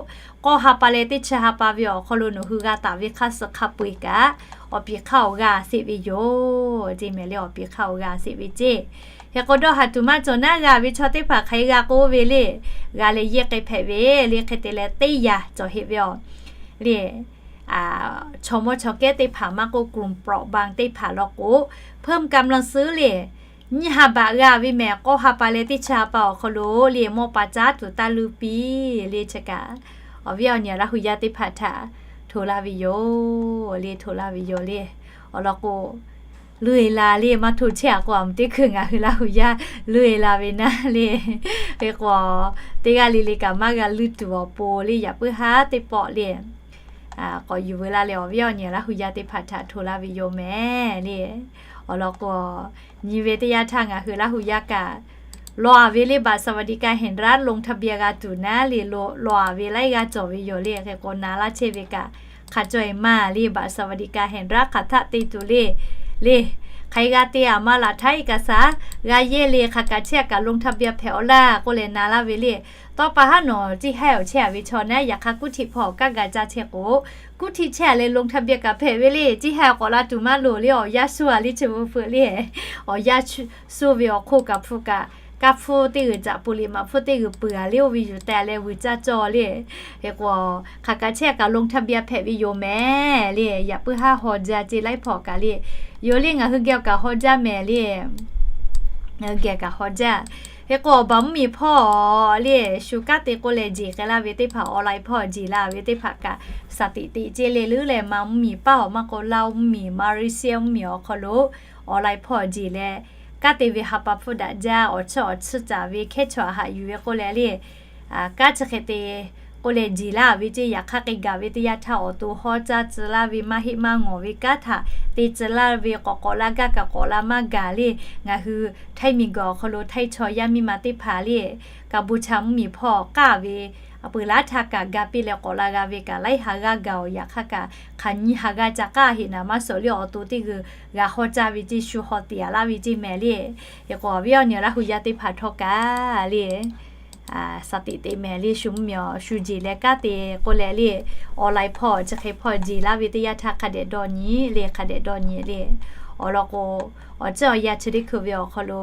k'awˇ ha pa leh teˇ chi ha pa ve awˬ hk'aw lo nawˬ hui g'a taˍ ve hk'aˇ suh hk'a peu-eˬ kaꞈ awˬ piˍ hk'aˇ awˬ g'a sheˍ ve yoˬ ceˇ mehˍ le, awˬ piˍ hk'aˇ awˬ g'a sheˍ ve ceˇ. Hk'e k'o dawˇ haˍ tuˬ maˇ cawˬ naˉ g'a ve chaw teˇ hpaˍ hk'aˬ hk'e g'a k'oˆ ve le, g'a leh yehˇ k'ai hpehꞈ ve le, hk'e te leh teˇ yanˇ cawˬ heˆ ve awˬ le, chaw mawˇ chaw kehˉ teˇ hpaˍ maˇ k'oˆ, กลุ่มเปราะบาง teˇ hpaˍ law k'o, เพิ่มกำลังซื้อ le, nyiˇ ha baꞈ g'a ve mehˍ, k'awˇ ha pa leh teˇ chi ha pa awˬ hk'aw lo le mawˇ pa caˉ tuˬ taˇ luˇ piˇ le chi kaꞈ, awˬ viˉ awˬ nyi Laˇ hu yaˇ teˇ hpaˍ htaꞈ hto laˇ ve yoˬ le, hto laˇ ve yoˬ le. Awˬ lawn k'o, luˇ e la le, maˇ hto chehˇ a k'o, a mvuhˇ teˇ hkui ngaˬ hui Laˇ hu yaˇ luˇ e la ve naˉ le. Hk'e k'o, teˇ g'aˇ le le kaꞈ maˇ g'a luˇ tuˬ awˬ pon le, yaꞈ puiˉ haˉ teˇ pawˆ le k'awꞈ yuˬ veu laˇ leh, awˬ viˉ awˬ nyi Laˇ hu yaˇ teˇ hpaˍ htaꞈ hto laˇ ve yoˬ mehˍ le. Awˬ lawn k'o, nyi ve teˇ yanˇ htaˇ ngaˬ hui Laˇ hu yaˇ kaꞈ lawˬ a ve le, บัตรสวัสดิการแห่งรัฐ ลงทะเบียน g'a tuˬ naˉ le, lawˬ a ve laiˉ g'aˇ cawˬ ve yoˬ le. Hk'e k'o na laˇ chehˇ ve kaꞈ hk'a caweh maˇ le, บัตรสวัสดิการแห่งรัฐ hk'aˬ htaˆ te tuˬ le, le, hk'aˬ hk'e g'a te a ma laˬ htaˇ เอกสาร g'a yehˇ le, hk'aˬ kaꞈ chehˇ a kaꞈ ลงทะเบียน hpehꞈ awˬ laˇ k'oˆ leh na laˇ ve le. Tawˇ pa haˉ nawˬ ciˇ haiˇ awˬ chehˇ a ve chaw naˉ, yaꞈ hk'aˇ กรุงเทพ hpawˇ awˬ kaˉ g'a caˇ chehˇ k'o, กรุงเทพ chehˇ a leh ลงทะเบียน kaꞈ hpehꞈ ve le, ciˇ haiˇ awˬ k'awꞈ la tuˬ maˇ loˍ le, awˬ yanˇ suh a le chi beuꞈ hpeuꞈ le, awˬ yanˇ suh ve awˬ hk'oˆ kaꞈ hpu kaꞈ, kaˇ hpfuhˇ teˇ g'uiˬ caꞈ peuˬ le, maꞈ hpfuhˇ teˇ g'uiˬ peuˬ a le, oˇ ve yuˬ teh leh vuiˬ caˇ cawˇ le. Hk'e k'o, hk'aˬ kaꞈ chehˇ a kaꞈ ลงทะเบียน hpehꞈ ve yoˬ mehˍ le, yaꞈ puiˉ haˉ haw jaˇ ceˇ laiˉ hpawˇ kaꞈ le. Yoˬ le, ngaˬ hui geh kaꞈ haw jaˇ mehˍ le. Ngaˬ hui geh kaꞈ haw jaˇ. Hk'e k'o, awˬ baˬ mvuhˇmiˬ hpawˇ le, shu kanˉ te k'oˆ leh jeˬ k'ai laˇ ve teˇ hpaˍ, online hpawˇ jeˬ la ve teˇ hpaˍ kaꞈ สถิติ ceˇ le, leuˉ leh ma mvuhˇmiˬ paˇ awˬ maˇ k'o, Laˇ mvuhˇmiˬ, Malaysia mvuhˇmiˬ awˬ hk'aw lo online hpawˇ jeˬ leh kanˉ te ve ha pa hpfuhˇ daꞈ jaˇ, awˬ chiˇ awˬ chiˇ caˍ ve hkehˉ chaw a haꞈ yuˬ ve k'oˆ leh le, kanˉ chi hk'e te k'oˆ leh jeˬ laˇ ve ceˇ. Yaꞈ hk'aˇ k'e gaˬ ve teˇ yanˇ htaˇ awˬ to hawˉ caˇ tcuh laˇ ve maˇ heˆ maˇ ngawˬ ve kanˉ htaꞈ te tcuh laˇ ve k'awꞈ k'awꞈ la gaˇ kaꞈ k'awꞈ la maˇ gaˬ le. Ngaˬ hui Htaiˇ miˬguiˬ awˬ hk'aw lo Htaiˇ chaw yaˇ miˇ ma teˇ hpaˍ le, Kaˍbuˍchaˍ mvuhˇmiˬ hpawˇ k'aˇ ve peuˬ laˉ htaˇ kaꞈ ga piˇ leh k'awꞈ la g'a ve kaꞈ laiˉ ha g'aˇ gaˬ oˬ. Yaꞈ hk'aˇ kaꞈ hk'aˬ nyi ha g'aˇ ca k'aˇ heꞈ naˍ maˇ shawˍ le, awˬ to teˇ g'uiˬ g'a hawˉ caˇ ve ceˇ, shu haw tiꞈ a laˇ ve ceˇ mehˍ le. Hk'e k'o, awˬ viˉ awˬ nyi Laˇ hu yaˇ teˇ hpaˍ htawˇ kaꞈ le สถิติ mehˍ le, shu mvuhˇmiˬ awˬ shu jeˬ leh kanˉ te k'oˆ leh le, online hpawˇ chi hk'e hpawˇ jeˬ laˇ ve teˇ yanˇ htaˇ hk'a dehꞈ dawˇ nyi le, hk'a dehꞈ dawˇ nyi le. Awˬ lawn k'o, awˬ ceuˬ awˬ yanˇ chi teˇ hkui ve awˬ hk'aw lo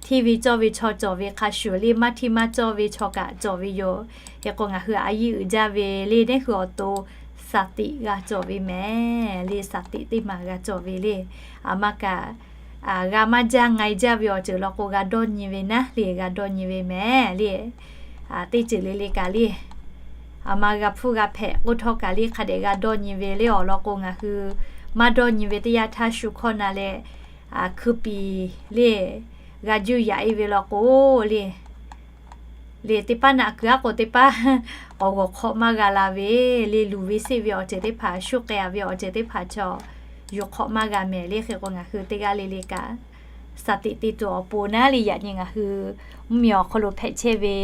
hteˇ ve cawˇ ve chaw cawˬ ve hk'a shuˍ le, maˇ hteˇ maˇ cawˇ ve chaw kaꞈ cawˬ ve yoˬ. Hk'e k'o, ngaˬ hui a yiˇ uiˍ jaˇ ve le, neˇ hui awˬ to สถิติ g'a cawˬ ve mehˍ le, สถิติ teˇ maˬ g'a cawˬ ve le. A ma kaꞈ g'a maˇ jaˇ ngai jaˇ ve awˬ ceuˬ law k'o, g'a dawˇ nyi ve naˉ le, g'a dawˇ nyi ve mehˍ le. Teˇ ceuˬ le le kaꞈ le, a ma g'a hpfuhˇ g'a hpehꞈ k'oˆ htawˇ kaꞈ le, hk'a dehꞈ g'a dawˇ nyi ve le. Awˬ lawn k'o, ngaˬ hui maˇ dawˇ nyi ve teˇ yanˇ htaˇ shu hkawˇ na leh hkui piˍ le, g'a juˇ yaꞈ e ve law k'o le, le teˇ paˉ naꞈ kuiˬ aˉ k'o teˇ paˉ k'awꞈ g'awˬ hk'awꞈ maˇ g'a la ve le. Luˬ ve seˆ ve awˬ ceuˬ teˇ hpaˍ, shu k'ai a ve awˬ ceuˬ teˇ hpaˍ chaw yuˬ hk'awꞈ maˇ g'a mehˍ le. Hk'e k'o, ngaˬ hui teˇ g'aˇ le le kaꞈ สถิติ te tuˬ awˬ pon naˉ le, yaꞈ nyi ngaˬ hui mvuhˇmiˬ awˬ hk'aw lo hpehꞈ chehˇ ve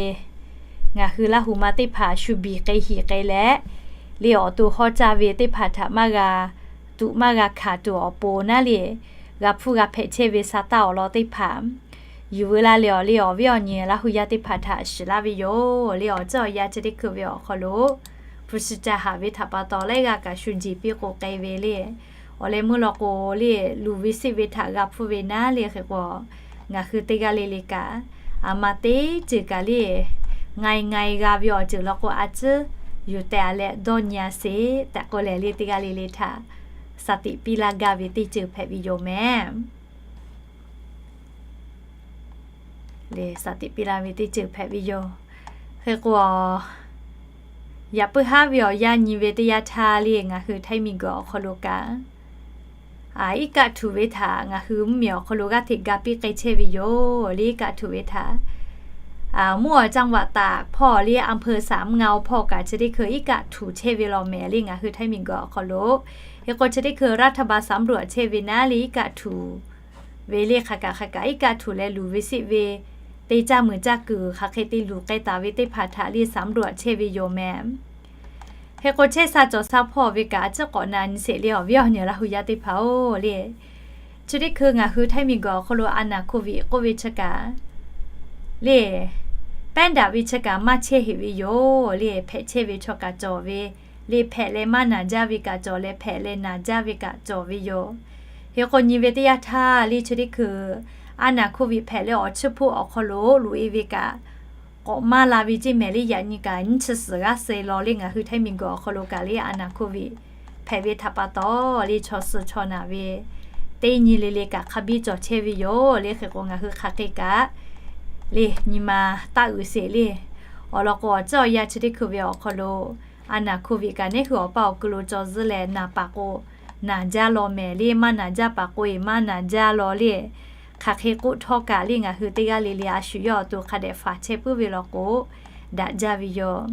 ngaˬ hui Laˇ hu ma teˇ hpaˍ shu biˬ k'ai hiˍ k'ai leh, le awˬ to hawˉ caˇ ve teˇ hpaˍ htaꞈ maˇ g'a tuꞈ maˇ g'a hkanˍ tuˬ awˬ pon naˉ le, g'a hpfuhˇ g'a hpehꞈ chehˇ ve sa taˇ awˬ lawn teˇ hpaˍ yuˬ veu la leh awˬ le awˬ viˉ awˬ nyi Laˇ hu yaˇ teˇ hpaˍ htaꞈ shiˍ laˇ ve yoˬ le. Awˬ ceuˬ awˬ yanˇ chi teˇ hkui ve awˬ hk'aw lo hpu shi ca haˍ ve htaꞈ pa taw laiˉ g'aˇ kaꞈ shu jeˬ piˇ k'o k'ai ve le. Awˬ leh meuˇ law k'o le, luˬ ve siˆ ve htaꞈ g'a hpfuhˇ ve naˉ le hk'e k'o, ngaˬ hui teˇ g'aˇ le le kaꞈ, a ma teˇ ceuˬ kaꞈ le, ngai ngai g'a ve awˬ ceuˬ law k'o a ciˉ yuˬ tehꞈ a leh dawˇ nyi a sheˍ tehꞈ k'oˆ leh le, teˇ g'aˇ le le htaꞈ shaˍ tiꞈ piˇ laˇ gaˇ ve teˇ ceuˬ hpehꞈ ve yoˬ mehˍ. Leh shaˍ tiꞈ piˇ laˇ ve teˇ ceuˬ hpehꞈ ve yoˬ. Hk'e k'o, yaꞈ puiˉ haˉ ve awˬ yanˇ nyi ve teˇ yanˇ htaˇ le, ngaˬ hui Htaiˇ miˬguiˬ awˬ hk'aw lo kaꞈ, iˉ kaˆ htuꞈ ve htaꞈ ngaˬ hui mvuhˇmiˬ awˬ hk'aw lo g'aˇ hteꞈ ga piˇ k'ai chehˇ ve yoˬ le. Iˉ kaˆ htuꞈ ve htaꞈ မွန်အုပ်ချုပ်ရေး hpawˇ le อำเภอสามเงา hpawˇ kaꞈ chi teˇ hkui iˉ kaˆ htuꞈ chehˇ ve law mehˍ le, ngaˬ hui Htaiˇ miˬguiˬ awˬ hk'aw lo. Hk'e k'o chi teˇ hkui รัฐบาลสำรวจ chehˇ ve naˉ le iˉ kaˆ htuꞈ ve le, hk'aˬ kaꞈ hk'aˬ kaꞈ iˉ kaˆ htuꞈ leh luˬ ve siˆ ve, te caˇ muiˬ caˇ kuiˬ hk'aˬ hk'e te luˬ k'ai taˍ ve teˇ hpaˍ htaꞈ le สำรวจ chehˇ ve yoˬ mehˍ. Hk'e k'o chehˇ sha cawˬ sha hpawˇ ve kaꞈ a ciˉ k'awꞈ na nyi sheˍ le awˬ viˉ awˬ nyi Laˇ hu yaˇ teˇ hpaˍ-oˬ le. Chi teˇ hkui ngaˬ hui Htaiˇ miˬguiˬ awˬ hk'aw lo a naˍ hkoˇ viꞈ k'oˆ ve chi kaꞈ le, pehˉ daꞈ ve chi kaꞈ maˇ chehˇ heˍ ve yoˬ le. Hpehꞈ chehˇ ve chaw kaꞈ cawˬ ve le, hpehꞈ leh maˇ naˬ jaˇ ve kaꞈ cawˬ leh, hpehꞈ leh naˬ jaˇ ve kaꞈ cawˬ ve yoˬ. Hk'e k'o nyi ve teˇ yanˇ htaˇ le chi teˇ hkui a naˍ hkoˇ viꞈ hpehꞈ leh awˬ chiˇ hpuˇ awˬ hk'aw lo loꞈ e ve kaꞈ k'awꞈ maˇ la ve ceˇ mehˍ le. Yaꞈ nyi kaꞈ nyiˇ chi suhˍ g'aˇ suh law le ngaˬ hui Htaiˇ miˬguiˬ awˬ hk'aw lo kaꞈ le a naˍ hkoˇ viꞈ hpehꞈ ve htaꞈ pa taw le chaw suh chaw naˬ ve teˇ nyi le le kaꞈ hk'a biˇ cawˬ chehˇ ve yoˬ le. Hk'e k'o ngaˬ hui hk'aˬ hk'e kaꞈ le nyi ma taˆ uiˍ sheˍ le. Awˬ lawn k'o awˬ ciˉ awˬ yanˇ chi teˇ hkui ve awˬ hk'aw lo a naˍ hkoˇ viꞈ kaꞈ neˉ hui awˬ paˇ awˬ ku lo caw zuhˇ leh naˬ paˍ k'o naˬ jaˇ law mehˍ le, maˇ naˬ jaˇ paˍ k'o e maˇ naˬ jaˇ law le. Hk'aˬ hk'e k'oˆ htawˇ kaꞈ le ngaˬ hui teˇ g'aˇ le le a shu yawˇ awˬ to hk'a dehꞈ faˍ chehˇ puiˉ ve law k'o daꞈ jaˇ ve yoˬ.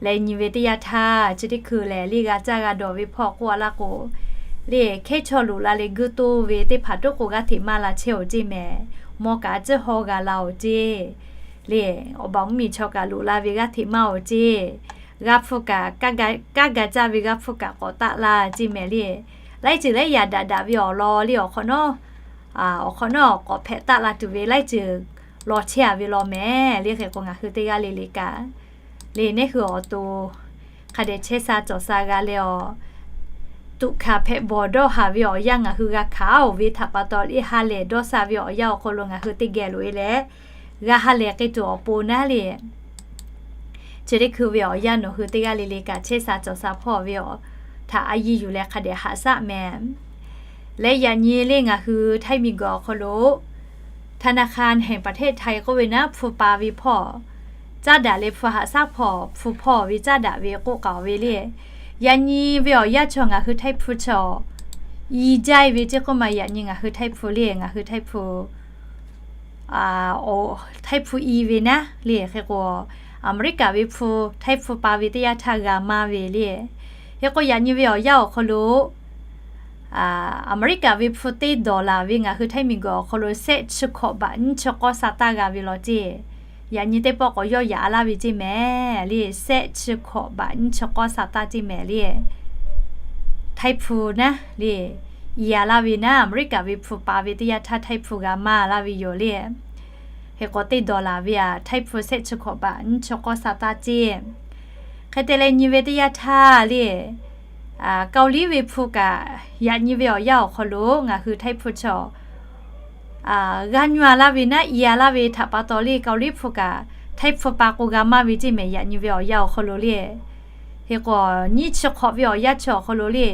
Leh nyi ve teˇ yanˇ htaˇ chi teˇ hkui lehˬ le g'a caˇ g'a dawˬ ve hpawˇ k'oˆ a laˇ k'o le, hkehˉ chaw loꞈ la leh guˇ toˇ ve teˇ hpaˍ toˉ k'o g'aˇ hteꞈ maˇ la chehˇ-oˬ ceˇ mehˍ. Mawˇ kaꞈ a ciˉ haw g'a la-oˬ ceˇ le, awˬ baˬ mvuhˇmiˬ chaw kaꞈ loꞈ la ve g'aˇ hteꞈ maˇ-oˬ ceˇ. G'a hpfuhˇ kaꞈ, kanˉ ga caˇ ve g'a hpfuhˇ kaꞈ k'awꞈ taˆ la ceˇ mehˍ le. Laiˉ ceuˬ laiˉ yaꞈ daꞈ daꞈ ve awˬ lawn le awˬ hk'awꞈ nawˉ, awˬ hk'awꞈ nawˉ k'awꞈ hpehꞈ taˆ la tuˬ ve laiˉ ceuˬ law chehˇ a ve law mehˍ le. Hk'e k'o ngaˬ hui teˇ g'aˇ le le kaꞈ le neˉ hui awˬ to hk'a dehꞈ chehˇ sha cawˬ sha g'a leh awˬ tuꞈ hkanˍ hpehꞈ bawˬ dawˇ haˍ ve awˬ yanˇ ngaˬ hui g'a hkanˍ-oˬ ve htaꞈ pa taw le ha lehˬ dawˇ sha ve awˬ yanˇ awˬ hk'aw lo ngaˬ hui teˇ geh loꞈ e leh g'a ha lehˬ k'ai tuˬ awˬ pon naˉ le. Chi teˇ hkui ve awˬ yanˇ nawˬ hui teˇ g'aˇ le le kaꞈ chehˇ sha cawˬ sha hpawˇ ve awˬ htaꞈ a yiˇ yuˬ leh hk'a dehꞈ haꞈ shaˆ mehˍ. Leh yaꞈ nyi le ngaˬ hui Htaiˇ miˬguiˬ awˬ hk'aw lo ธนาคารแห่งประเทศไทย k'oˆ ve naˉ hpu pa ve hpawˇ, caˉ daꞈ leh hpu haꞈ shaˉ hpawˇ hpu hpawˇ ve caˉ daꞈ ve k'oˆ k'aoˍ ve le. Yaꞈ nyi ve awˬ yanˇ chaw ngaˬ hui Htaiˇ hpu chaw i jaiˇ ve ceˇ k'oˆ ma, yaꞈ nyi ngaˬ hui Htaiˇ hpu le ngaˬ hui Htaiˇ hpu Htaiˇ hpu i ve naˉ le. Hk'e k'o, Aˍmeˍriˆkaꞈ ve hpu Htaiˇ hpu pa ve teˇ yanˇ htaˇ g'a maˇ ve le. Hk'e k'o, yaꞈ nyi ve awˬ yanˇ awˬ hk'aw lo Aˍmeˍriˆkaꞈ ve hpu teˇ dollar ve ngaˬ hui Htaiˇ miˬguiˬ awˬ hk'aw lo shehˆ chi hkawꞈ baꞈ nyiˇ chi k'awˇ sha taˇ g'a ve law ceˇ. Yaꞈ nyi teˇ pawˆ k'awꞈ yawˇ yaꞈ laˇ ve ceˇ mehˍ le. Shehˆ chi hkawꞈ baꞈ nyiˇ chi k'awˇ sha taˇ ceˇ mehˍ le. Htaiˇ hpu naˉ le, i a laˇ ve naˉ Aˍmeˍriˆkaꞈ ve hpu pa ve teˇ yanˇ htaˇ Htaiˇ hpu g'a maˇ laˇ ve yoˬ le. Hk'e k'o, teˇ dollar ve a Htaiˇ hpu shehˆ chi hkawꞈ baꞈ nyiˇ chi k'awˇ sha taˇ ceˇ. Hk'e te leh nyi ve teˇ yanˇ htaˇ le, Kaoˍliˉ ve hpu kaꞈ yaꞈ nyi ve awˬ yanˇ awˬ hk'aw lo ngaˬ hui Htaiˇ hpu chaw g'a nyi a laˇ ve naˉ i a laˇ ve htaꞈ pa taw le Kaoˍliˉ hpu kaꞈ Htaiˇ hpu pa k'o g'a maˇ ve ceˇ mehˍ. Yaꞈ nyi ve awˬ yanˇ awˬ hk'aw lo le, hk'e k'o, nyiˇ chi hkawꞈ ve awˬ yanˇ chi awˬ hk'aw lo le,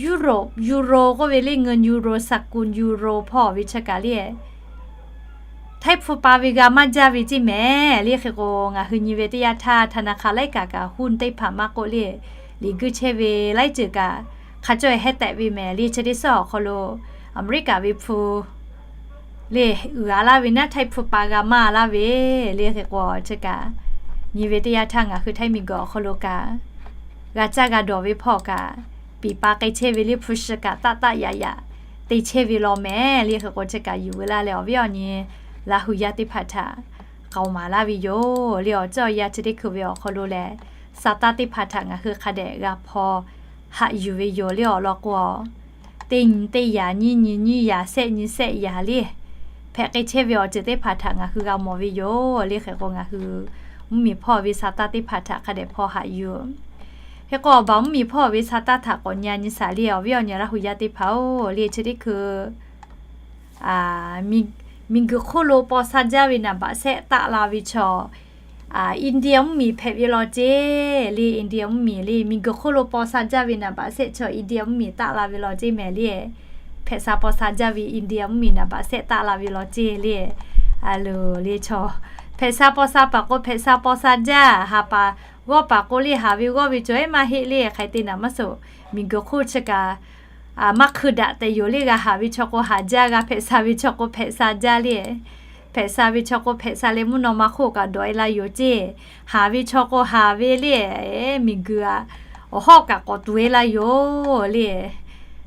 Europe euro k'oˆ ve le, เงินยูโร สกุลยูโร hpawˇ ve chi kaꞈ le Htaiˇ hpu pa ve g'a maˇ jaˇ ve ceˇ mehˍ le. Hk'e k'o, ngaˬ hui nyi ve teˇ yanˇ htaˇ ธนาคาร laiˉ kaꞈ kaꞈ หุ้น teˇ hpaˍ maˇ k'oˆ le, liꞈ guˇ chehˇ ve laiˉ ceuˬ kaꞈ hk'a caweh heh tehꞈ ve mehˍ le. Chi teˇ suhˉ awˬ hk'aw lo Aˍmeˍriˆkaꞈ ve hpu le uiˍ a laˇ ve naˉ Htaiˇ hpu pa g'a maˇ laˇ ve le. Hk'e k'o, chi kaꞈ nyi ve teˇ yanˇ htaˇ ngaˬ hui Htaiˇ miˬguiˬ awˬ hk'aw lo kaꞈ g'a caˇ g'a dawˬ ve hpawˇ kaꞈ piˍ pa k'ai chehˇ ve le hpu shi kaꞈ taˆ taˆ yaꞈ yaꞈ te chehˇ ve law mehˍ le. Hk'e k'o, chi kaꞈ yuˬ veu laˇ leh awˬ viˉ awˬ nyi Laˇ hu yaˇ teˇ hpaˍ htaꞈ k'aoˍ maˍ laˇ ve yoˬ le. Awˬ ceuˬ awˬ yanˇ chi teˇ hkui ve awˬ hk'aw lo lehˬ, sha taˇ teˇ hpaˍ htaꞈ ngaˬ hui hk'a dehꞈ g'a hpaw haꞈ yuˬ ve yoˬ le. Awˬ lawn k'o, teˇ nyi teˇ yaꞈ, nyiˇ nyi nyiˇ yaꞈ, shehˆ nyi shehˆ yaꞈ le hpehꞈ k'ai chehˇ ve awˬ ceuˬ teˇ hpaˍ htaꞈ ngaˬ hui g'a mawˬ ve yoˬ le. Hk'e k'o, ngaˬ hui mvuhˇmiˬ hpawˇ ve sa taˇ teˇ hpaˍ htaꞈ hk'a dehꞈ hpaw haꞈ yuˬ. Hk'e k'o, awˬ baˬ mvuhˇmiˬ hpawˇ ve sa taˇ htaꞈ k'awꞈ nyi nyi shaˍ le, awˬ viˉ awˬ nyi Laˇ hu yaˇ teˇ hpaˍ-oˬ le. Chi teˇ hkui miˬguiˬ hk'oˆ lo paw sha jaˇ ve naˍ baꞈ shehˆ taˆ la ve chaw, India mvuhˇmiˬ hpehꞈ ve law ceˇ le. India mvuhˇmiˬ le, miˬguiˬ hk'oˆ lo paw sha jaˇ ve naˍ baꞈ shehˆ chaw India mvuhˇmiˬ taˆ la ve law ceˇ mehˍ le. Hpehꞈ sha paw sha jaˇ ve India mvuhˇmiˬ naˍ baꞈ shehˆ taˆ la ve law ceˇ le. A loˍ le chaw, hpehꞈ sha paw sha paˍ k'o hpehꞈ sha paw sha jaˇ, haˍ paˍ g'awˇ paˍ k'o le, haˍ ve g'awˇ ve cawˬ ehˉ maˇ heˆ le. Hk'aˬ hk'e te naˍ maˇ suhˍ, miˬguiˬ hk'oˆ chi kaꞈ maˇ hkui daꞈ tehꞈ yoˬ le. G'a haˍ ve chaw k'o haˍ jaˇ, g'a hpehꞈ sha ve chaw k'o hpehꞈ sha jaˇ le. Hpehꞈ sha ve chaw k'o hpehꞈ sha leh mvuhˇ naw ma hk'oˆ kaꞈ dawˬ e la yoˬ ceˇ. Haˍ ve chaw k'o haˍ ve le, miˬguiˬ aꞈ awˬ hawˉ kaꞈ k'awꞈ tuˬ e la yoˬ le.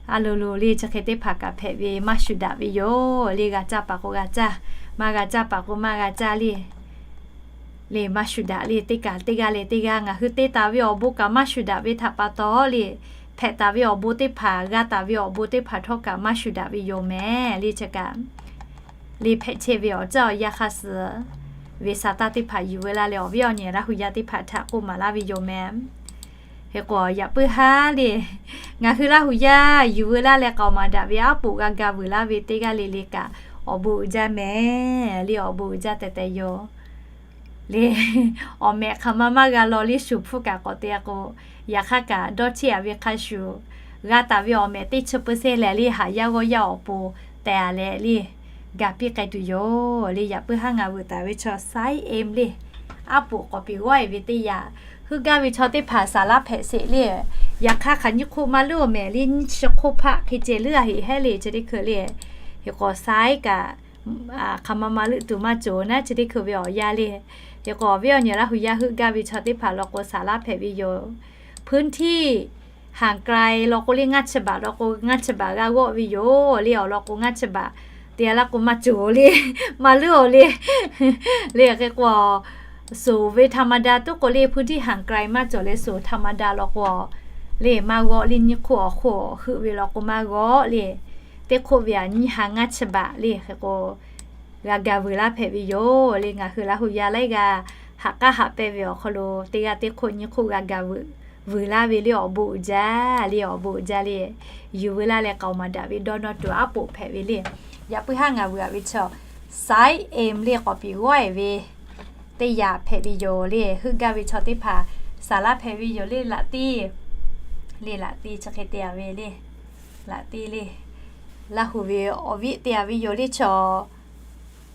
A loˍ loˍ le, chi hk'e teˇ hpaˍ kaꞈ hpehꞈ ve maˇ shuˍ daꞈ ve yoˬ le. G'a caˇ paˍ k'o g'a caˇ, maˇ g'a caˇ paˍ k'o maˇ g'a caˇ le. Le maˇ shuˍ daꞈ le, teˇ kaꞈ teˇ g'aˇ leh teˇ g'aˇ ngaˬ hui te taˍ ve awˬ bon kaꞈ maˇ shuˍ daꞈ ve htaꞈ pa taw le, hpehꞈ taˍ ve awˬ bon teˇ hpaˍ, g'a taˍ ve awˬ bon teˇ hpaˍ htawˇ kaꞈ maˇ shuˍ daꞈ ve yoˬ mehˍ le. Chi kaꞈ le hpehꞈ chehˇ ve awˬ caˇ awˬ yaˇ hk'aˇ suh ve sa taˇ teˇ hpaˍ yuˬ veu laˇ leh, awˬ viˉ awˬ nyi Laˇ hu yaˇ teˇ hpaˍ htaꞈ k'oˆ maˍ laˇ ve yoˬ mehˍ. Hk'e k'o, yaꞈ puiˉ haˉ le, ngaˬ hui Laˇ hu yaˇ yuˬ veu laˇ leh k'aoˍ maˍ daꞈ ve aˉ poꞈ g'a ga vuiˬ laˇ ve teˇ g'aˇ le le kaꞈ awˬ bon uiˍ jaˇ mehˍ le. Awˬ bon uiˍ jaˇ tehꞈ tehꞈ yoˬ le. Awˬ mehꞈ hk'aˬ ma maˇ g'a law le, shuˍ hpfuhˇ kaꞈ k'awꞈ te a k'o, yaꞈ hk'aˇ kaꞈ dawˇ cheˇ a ve hk'a shuˍ, g'a taˍ ve awˬ mehꞈ teˇ chi เปอร์เซ็นต์ lehˬ le, haˍ yaˇ g'awˇ yaˇ awˬ pon tehˬ a leh le, ga piˇ k'ai tuˬ yoˬ le. Yaꞈ puiˉ haˉ ngaˬ vuiˬ taˍ ve chaw size M le, aˉ poꞈ k'awꞈ piˍ g'awˇ e ve teˇ yanˇ, heuˆ gaˇ ve chaw teˇ hpaˍ saˍ laˇ hpehꞈ sheˍ le. Yaꞈ hk'aˇ hk'aˬ nyiˇ hk'oˆ maˇ leuˉ awˬ mehˍ le, nyiˇ chi hk'oˆ hpaˆ hk'e ceh leuˉ a heꞈ hehˉ le. Chi teˇ hkui le, hk'e k'o size kaꞈ hk'aˬ ma ma leuˆ tuˬ maˇ cawˬ naˉ, chi teˇ hkui ve awˬ yanˇ le. Hk'e k'o, awˬ viˉ awˬ nyi Laˇ hu yaˇ heuˆ gaˇ ve chaw teˇ hpaˍ law k'o saˍ laˇ hpehꞈ ve yoˬ. พื้นที่ห่างไกล law k'o le, ngaˇ chi baꞈ law k'o ngaˇ chi baꞈ g'a g'awˆ ve yoˬ le. Awˬ lawn k'o ngaˇ chi baꞈ te a laˇ k'o maˇ cawˬ le, maˇ leuˉ awˬ le. Le hk'e k'o, suˍ ve ธรรมดา tuˉ k'o le, พื้นที่ห่างไกล maˇ cawˬ leh suˍ ธรรมดา law k'o le, maˇ g'awˆ le. Nyiˇ hk'oˆ awˬ hk'oˆ heuˆ ve law k'o maˇ g'awˆ le. Teˇ hk'oˆ ve aꞈ nyiˇ ha ngaˇ chi baꞈ le. Hk'e k'o, g'a ga vuiˬ laˇ hpehꞈ ve yoˬ le. Ngaˬ hui Laˇ hu yaˇ laiˉ g'aˇ haꞈ k'aˉ haꞈ pehnˇ ve awˬ hk'aw lo teˇ g'aˇ teˇ hk'oˆ nyiˇ hk'oˆ g'a ga vuiˬ, vuiˬ laˇ ve le, awˬ bon uiˍ jaˇ le. Awˬ bon uiˍ jaˇ le, yuˬ veu laˇ leh k'aoˍ maˍ daꞈ ve dawˇ nawˇ tuˬ aˉ poꞈ hpehꞈ ve le. Yaꞈ puiˉ haˉ ngaˬ vuiˬ a ve chaw size M le, k'awꞈ piˍ g'awˇ e ve teˇ yanˇ hpehꞈ ve yoˬ le. Heuˆ gaˇ ve chaw teˇ hpaˍ saˍ laˇ hpehꞈ ve yoˬ le. Laꞈ tiˇ le, laꞈ tiˇ chi hk'e te a ve le. Laꞈ tiˇ le, Laˇ hu ve awˬ viˉ te a ve yoˬ le. Chaw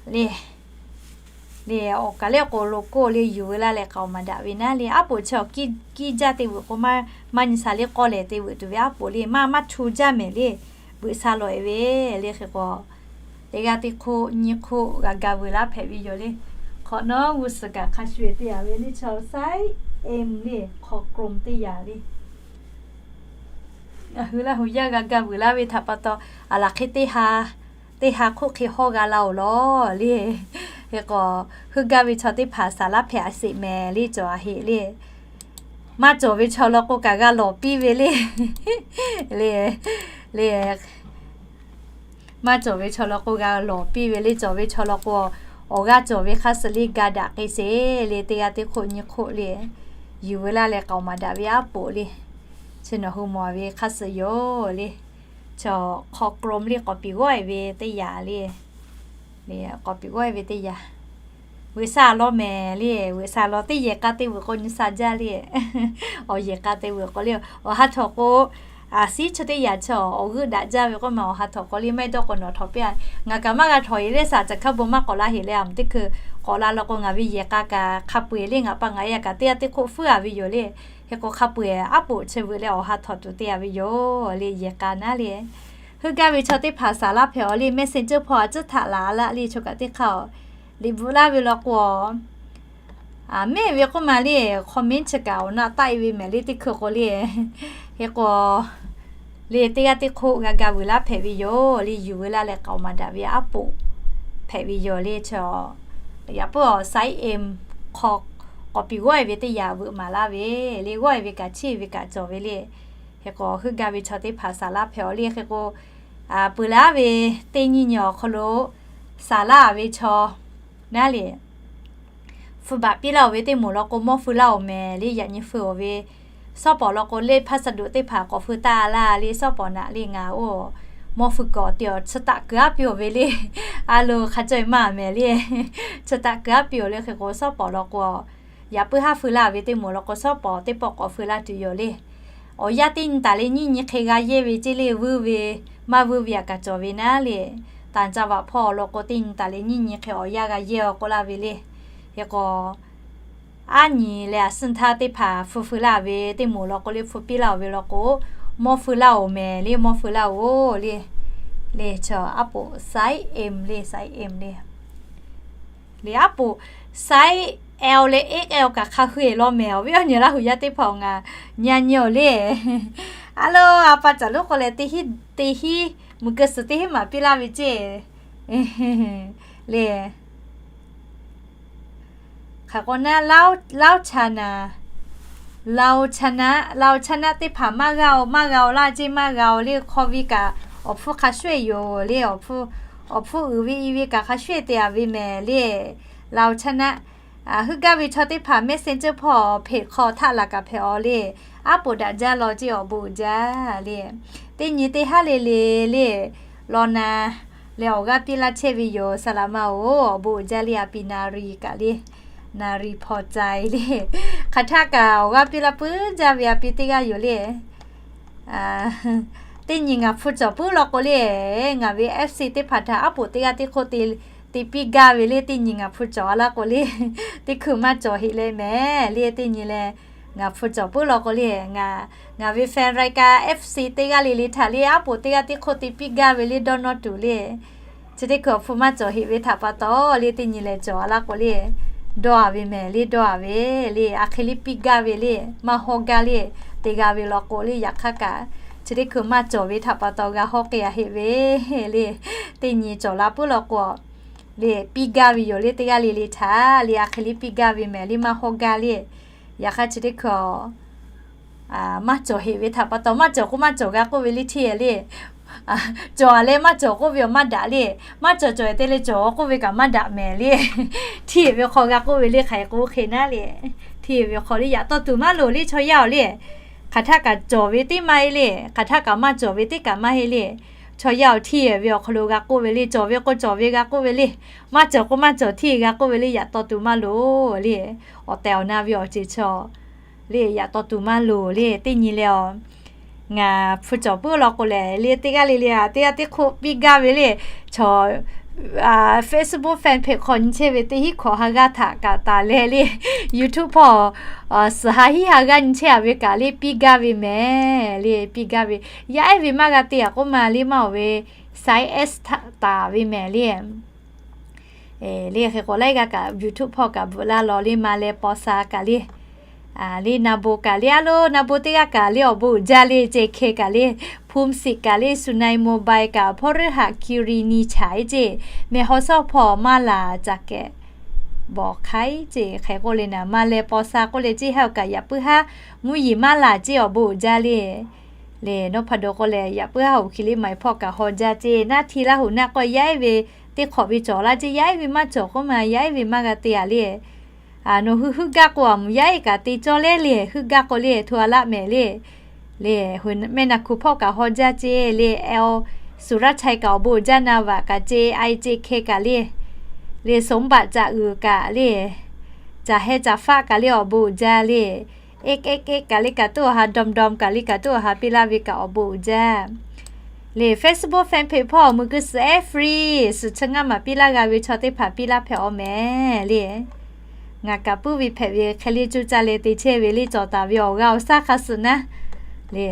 le, le awˬ kaˍ le k'o lo k'oˆ le, yuˬ veu laˇ leh k'aoˍ maˍ daꞈ ve naˉ le. Aˉ poꞈ chi awˬ kiˇ jaˇ te veuꞈ k'o, maˇ nyi sha le, k'awˇ lehˬ te veuꞈ tuˬ ve aˉ poꞈ le, maˇ maˇ htu jaˇ mehˍ le. Veuꞈ sha lawˬ e ve le. Hk'e k'o, teˇ g'aˇ teˇ hk'oˆ nyiˇ hk'oˆ g'a ga vuiˬ laˇ hpehꞈ ve yoˬ le. Hk'awꞈ nawˉ g'uˇ suhˍ kaꞈ hk'a shuˍ te a ve le. Chaw size M le, hk'aw กลม teˇ yanˇ le. Ngaˬ hui Laˇ hu yaˇ g'a ga vuiˬ laˇ ve htaꞈ pa taw, aˬ laˬ hk'e teˇ ha hk'oˆ hk'e hawˇ g'a la-oˬ lawˬ le. Hk'e k'o, heuˆ gaˇ ve chaw teˇ hpaˍ saˍ laˇ hpehꞈ a sheˍ mehˍ le, cawˬ a heꞈ le. Maˇ cawˬ ve chaw law k'o kaꞈ g'a lawˬ piˇ ve le. Le, le, maˇ cawˬ ve chaw law k'o g'a lawˬ piˇ ve le. Cawˬ ve chaw law k'o, awˬ g'aˇ cawˬ ve hk'a suh le ga daꞈ k'ai sheˍ le. Teˇ g'aˇ teˇ hk'oˆ nyiˇ hk'oˆ le, yuˬ veu laˇ leh k'aoˍ maˍ daꞈ ve aˉ poꞈ le. Chi nawˬ hui mawˬ ve hk'a suh yoˬ le. Chaw hk'aw กลม le, k'awꞈ piˍ g'awˇ e ve teˇ yanˇ le. K'awꞈ piˍ g'awˇ e ve teˇ yanˇ, veuꞈ sha lawˬ mehˍ le. Veuꞈ sha lawˬ, teˇ yehˬ k'a te veuꞈ k'o nyi sha jaˇ le. Awˬ yehˬ k'a te veuꞈ k'o le, awˬ ha htawꞈ k'o, a siˉ chi teˇ yanˇ chi awˬ g'euˆ daꞈ jaˇ ve k'oˆ ma, awˬ ha htawꞈ k'o le, maˇ heˆ dawˇ k'o nawˬ htawꞈ piˇ a. Ngaˬ kaꞈ maˇ g'a htawꞈ e le, saˍ caˬ hkaˇ bon maˇ k'awꞈ laˇ heꞈ leh, a teˇ hkui k'awꞈ la law k'o ngaˬ ve yehˬ k'a kaꞈ hk'a peu-eˬ le. Ngaˬ pa ngaˬ e a kaꞈ teˇ g'aˇ teˇ hk'oˆ fuiˉ a ve yoˬ le. Hk'e k'o hk'a peu-eˬ aˉ poꞈ chi veuꞈ leh awˬ ha htawꞈ tuˬ te a ve yoˬ le, yehˬ k'a naˉ le. Heuˆ gaˇ ve chaw teˇ hpaˍ saˍ laˇ hpehꞈ-aˬ le, messenger hpawˇ a tcuhˉ htaꞈ laˬ laˇ le, chaw kaꞈ teˇ hk'aˇ-oˬ, liꞈ bvuhꞈ laˇ ve law k'o, a mehˆ ve k'oˆ ma le, comment chi kaꞈ awˬ naˆ taˆ e ve mehˍ le teˇ hkui k'o le. Hk'e k'o, le teˇ g'aˇ teˇ hk'oˆ g'a ga vuiˬ laˇ hpehꞈ ve yoˬ le. Yuˬ veu laˇ leh k'aoˍ maˍ daꞈ ve aˉ poꞈ hpehꞈ ve yoˬ le. Chaw yaꞈ puiˉ awˬ siˉ M hk'aw k'awꞈ piˍ g'awˇ e ve teˇ yanˇ veuꞈ maˍ laˇ ve le. G'awˇ e ve kaꞈ chiˇ ve kaꞈ cawˬ ve le. Hk'e k'o, heuˆ gaˇ ve chaw teˇ hpaˍ saˍ laˇ hpehꞈ-aˬ le. Hk'e k'o, peuˬ laˇ ve teˇ nyi nyi awˬ hk'aw lo, Saˍ laˇ ve chaw naˉ le, hpu baꞈ piˇ laˇ-oˬ ve teˇ moˍ law k'o, mawˇ feu laˇ-oˬ mehˍ le. Yaꞈ nyi feu-oˬ ve, shawˉ pawˍ law k'o, leˇ hpaˇ shaˍ doꞈ teˇ hpaˍ k'awꞈ feu taˇ laˇ le. Shawˉ pawˍ naꞈ le ngaˬ oˇ mawˇ feu kawꞈ te-awˬ chi taꞈ kuiˬ aˉ piˇ-oˬ ve le. A lo hk'a caweh maˇ mehˍ le. Chi taꞈ kuiˬ aˉ piˇ-oˬ le. Hk'e k'o, shawˉ pawˍ law k'o, yaꞈ puiˉ haˉ feu laˇ ve teˇ moˍ law k'o, shawˉ pawˍ teˇ pawˆ k'awꞈ feu laˇ tuˬ yoˬ le. Awˬ yanˇ teˇ nyi taˍ leh nyiˇ nyi hk'e g'a yehˇ ve ceˇ le, vuiˇ ve maˇ vuiˇ ve aꞈ kaꞈ cawˬ ve naˉ le. Tanˬ ca vaꞈ hpawˇ law k'o, teˇ nyi taˍ leh nyiˇ nyi hk'e awˬ yanˇ g'a yehˇ-aw k'oˆ laˇ ve le. Hk'e k'o, aˉ nyi leh aꞈ suhˇ htaˇ teˇ hpaˍ hpu feu laˇ ve teˇ moˍ law k'o le, hpu piˇ laˇ-oˬ ve law k'o, mawˇ feu laˇ-oˬ mehˍ le, mawˇ feu laˇ-oˬ le. Le chaw aˉ poꞈ size M le, size M le. Le aˉ poꞈ size L leh X L kaꞈ hk'a hui-eˬ law mehˍ. Awˬ viˉ awˬ nyi Laˇ huˍ yaˇ teˇ hpaˍ-oˬ, ngaˬ nyi nyi-oˬ le. A lo, a pa caˬ lonˉ k'o leh teˇ hinˉ, teˇ hinˉ, muiˬ keu suhˍ teˇ hinˉ maˍ piˇ laˇ ve ceˇ le. Hk'aˬ k'o naˉ, Laˇ huˍ chaw naˉ, Laˇ huˍ chaw naˉ, Laˇ huˍ chaw naˉ teˇ hpaˍ maˇ g'a-oˬ, maˇ g'a-oˬ laˇ ceˇ, maˇ g'a-oˬ le. Hk'aw ve kaꞈ awˬ hpfuhˇ hk'a shuˍ-eˬ yoˬ le. Awˬ hpfuhˇ, awˬ hpfuhˇ uiˍ ve i ve kaꞈ hk'a shuˍ-eˬ te-a ve mehˍ le. Laˇ huˍ chaw naˉ, a, heuˆ gaˇ ve chaw teˇ hpaˍ Messenger hpawˇ hpeꞈ hk'aw htaˆ laˬ kaꞈ hpehꞈ-aw le. Aˉ poꞈ daꞈ jaˇ law ceˇ, awˬ bon uiˍ jaˇ le. Teˇ nyi teˇ haˉ le le le, law na leh awˬ g'aˇ piˇ laˇ chehˇ ve yoˬ. Saˍ laꞈ ma-oˬ, awˬ bon uiˍ jaˇ le. A pi na ri kaꞈ le, na ri hpaw cai le. Hk'aˬ htaˆ kaꞈ awˬ g'aˇ piˇ laˇ puiˉ jaˇ ve a pi teˇ g'aˇ yoˬ le. Teˇ nyi ngaˬ hpu cawˬ puiˉ law k'o le, ngaˬ ve F C teˇ hpaˍ htaꞈ aˉ poꞈ teˇ g'aˇ teˇ hk'oˆ te piˇ gaˇ ve le. Teˇ nyi ngaˬ hpu cawˬ-a laˇ k'o le, teˇ hkui maˇ cawˬ heˆ leh mehˍ le. Teˇ nyi leh ngaˬ hpu cawˬ puiˉ law k'o le, ngaˬ, ngaˬ ve fan รายการ F C teˇ g'aˇ le le htaꞈ le aˉ poꞈ teˇ g'aˇ teˇ hk'oˆ te piˇ gaˇ ve le, dawˇ nawˇ tuˬ le. Chi teˇ hkui awˬ hpu maˇ cawˬ heˆ ve htaꞈ pa taw le, teˇ nyi leh cawˬ-a laˇ k'o le, dawˇ-a ve mehˍ le, dawˇ-a ve le. A hk'e le piˇ gaˇ ve le, maˇ hawˇ gaˇ le. Te g'a ve law k'o le, yaꞈ hk'aˇ kaꞈ chi teˇ hkui maˇ cawˬ ve htaꞈ pa taw g'a hawˇ k'ai-a heˆ ve le. Teˇ nyi cawˬ la puiˉ law k'o le, piˇ gaˇ ve yoˬ le. Teˇ g'aˇ le le htaꞈ le a hk'e le piˇ gaˇ ve mehˍ le, maˇ hawˇ gaˇ le. Yaꞈ hk'aˇ chi teˇ hkui maˇ cawˬ heˆ ve htaꞈ pa taw, maˇ cawˬ k'oˆ maˇ cawˬ g'a k'oˆ ve le, hteˇ-e le. Cawˬ-a leh maˇ cawˬ k'oˆ ve awˬ maˇ daꞈ le. Maˇ cawˬ cawˬ-e te leh cawˬ k'oˆ ve kaꞈ maˇ daꞈ mehˍ le. Hteˇ-e ve hk'aw g'a k'oˆ ve le, hk'aˬ hk'e k'o hk'e naˉ le. Hteˇ-e ve hk'aw le yaꞈ taw tuˬ maˇ loˍ le, chaw yaˇ-oˬ le. Hk'aˬ htaˆ kaꞈ cawˬ ve teˇ maˇ heˆ le. Hk'aˬ htaˆ kaꞈ maˇ cawˬ ve teˇ kaꞈ maˇ heˆ le. Chaw yaˇ-oˬ, hteˇ-e ve awˬ hk'aw lo g'a k'oˆ ve le, cawˬ ve k'o cawˬ ve g'a k'oˆ ve le, maˇ cawˬ k'o maˇ cawˬ, hteˇ-e g'a k'oˆ ve le, yaꞈ taw tuˬ maˇ loˍ le. Awˬ tehˬ awˬ na ve awˬ ceuˬ chaw le, yaꞈ taw tuˬ maˇ loˍ le. Teˇ nyi leh-aˬ, ngaˬ hpu cawˬ puiˉ law k'o lehˬ le, teˇ g'aˇ le le a teˇ g'aˇ teˇ hk'oˆ piˇ gaˇ ve le. Chaw Facebook fan page hk'aw nyi chehˇ ve teˇ hinˉ hkawꞈ ha g'aˇ htaꞈ kaꞈ taˍ leh le, YouTube hpawˇ suhˍ ha hinˉ ha g'aˇ nyi chehˇ-a ve kaꞈ le, piˇ gaˇ ve mehˍ le, piˇ gaˇ ve. Yaˇ ehˉ ve maˇ g'a te-a k'oˆ ma le, maˇ-oˬ ve size S htaꞈ taˍ ve mehˍ le. Le hk'e k'o laiˉ g'aˇ kaꞈ YouTube hpawˇ kaꞈ bvuhꞈ laˇ law le, ma leh paw sha kaꞈ le, le na bon kaꞈ le, a lo na bon teˇ g'aˇ kaꞈ le, awˬ bon uiˍ jaˇ le, ceh hkeh kaꞈ le, Phum Sik kaꞈ le, Sunai Mobile kaꞈ, hpawˇ reuˇ haꞈ ki ri ni chaꞈ-e ceˇ, mehˬ haw shawˉ hpawˇ maˇ laˬ caˬ kehꞈ bawˬ hk'aiˉ ceˇ. Hk'e k'oˆ le naˍ, ma leh paw sha k'oˆ leh ceˇ, ha kaꞈ yaꞈ puiˉ haˉ mvuhˇ yeˬ maˇ laˬ ceˇ, awˬ bon uiˍ jaˇ le. Le Nawˉ hpa daw k'oˆ leh, yaꞈ puiˉ haˉ hoꞈ hki le, maˍ-e hpawˇ kaꞈ haw jaˇ ceˇ. Naˉ hti Laˇ huˍ naˆ k'o, yaˇ ehˉ ve teˇ hk'awꞈ ve cawˬ laˇ ceˇ, yaˇ ehˉ ve maˇ cawˬ k'oˆ ma, yaˇ ehˉ ve maˇ g'a te-a le. Nawˬ hui heuˆ gaˇ k'o, a moˍ yaˇ ehˉ kaꞈ te cawˇ leh le, heuˆ gaˇ k'o le, hto a laˆ mehˍ le. Le mehˆ na hku hpawˇ kaꞈ haw jaˇ ceˇ le, L Suˍraˇ Chai kaꞈ awˬ bon uiˍ jaˇ, na vaꞈ kaꞈ ceˇ, ai ceˇ hkeh kaꞈ le, le Sawˉ baꞈ caꞈ uiˍ kaꞈ le, caˬ heh caˬ faˆ kaꞈ le awˬ bon uiˍ jaˇ le. Eˉ eˉ eˉ kaꞈ le kaꞈ tuˉ awˬ ha, dawm dawm kaꞈ le kaꞈ tuˉ awˬ ha piˇ laˇ ve kaꞈ awˬ bon uiˍ jaˇ. Le Facebook fan page hpawˇ mui kuiˬ suhˍ ehˉ free suhˍ chi ngaˇ maˍ piˇ laˇ g'a ve chaw teˇ hpaˍ piˇ laˇ hpehꞈ-aw mehˍ le. Ngaˬ kaꞈ puiˉ ve hpehꞈ ve hk'e le cuˇ caˇ leh te chehˇ ve le, cawˬ taˍ ve awˬ g'aˇ awˬ shaˉ hk'a suhˍ naˉ le.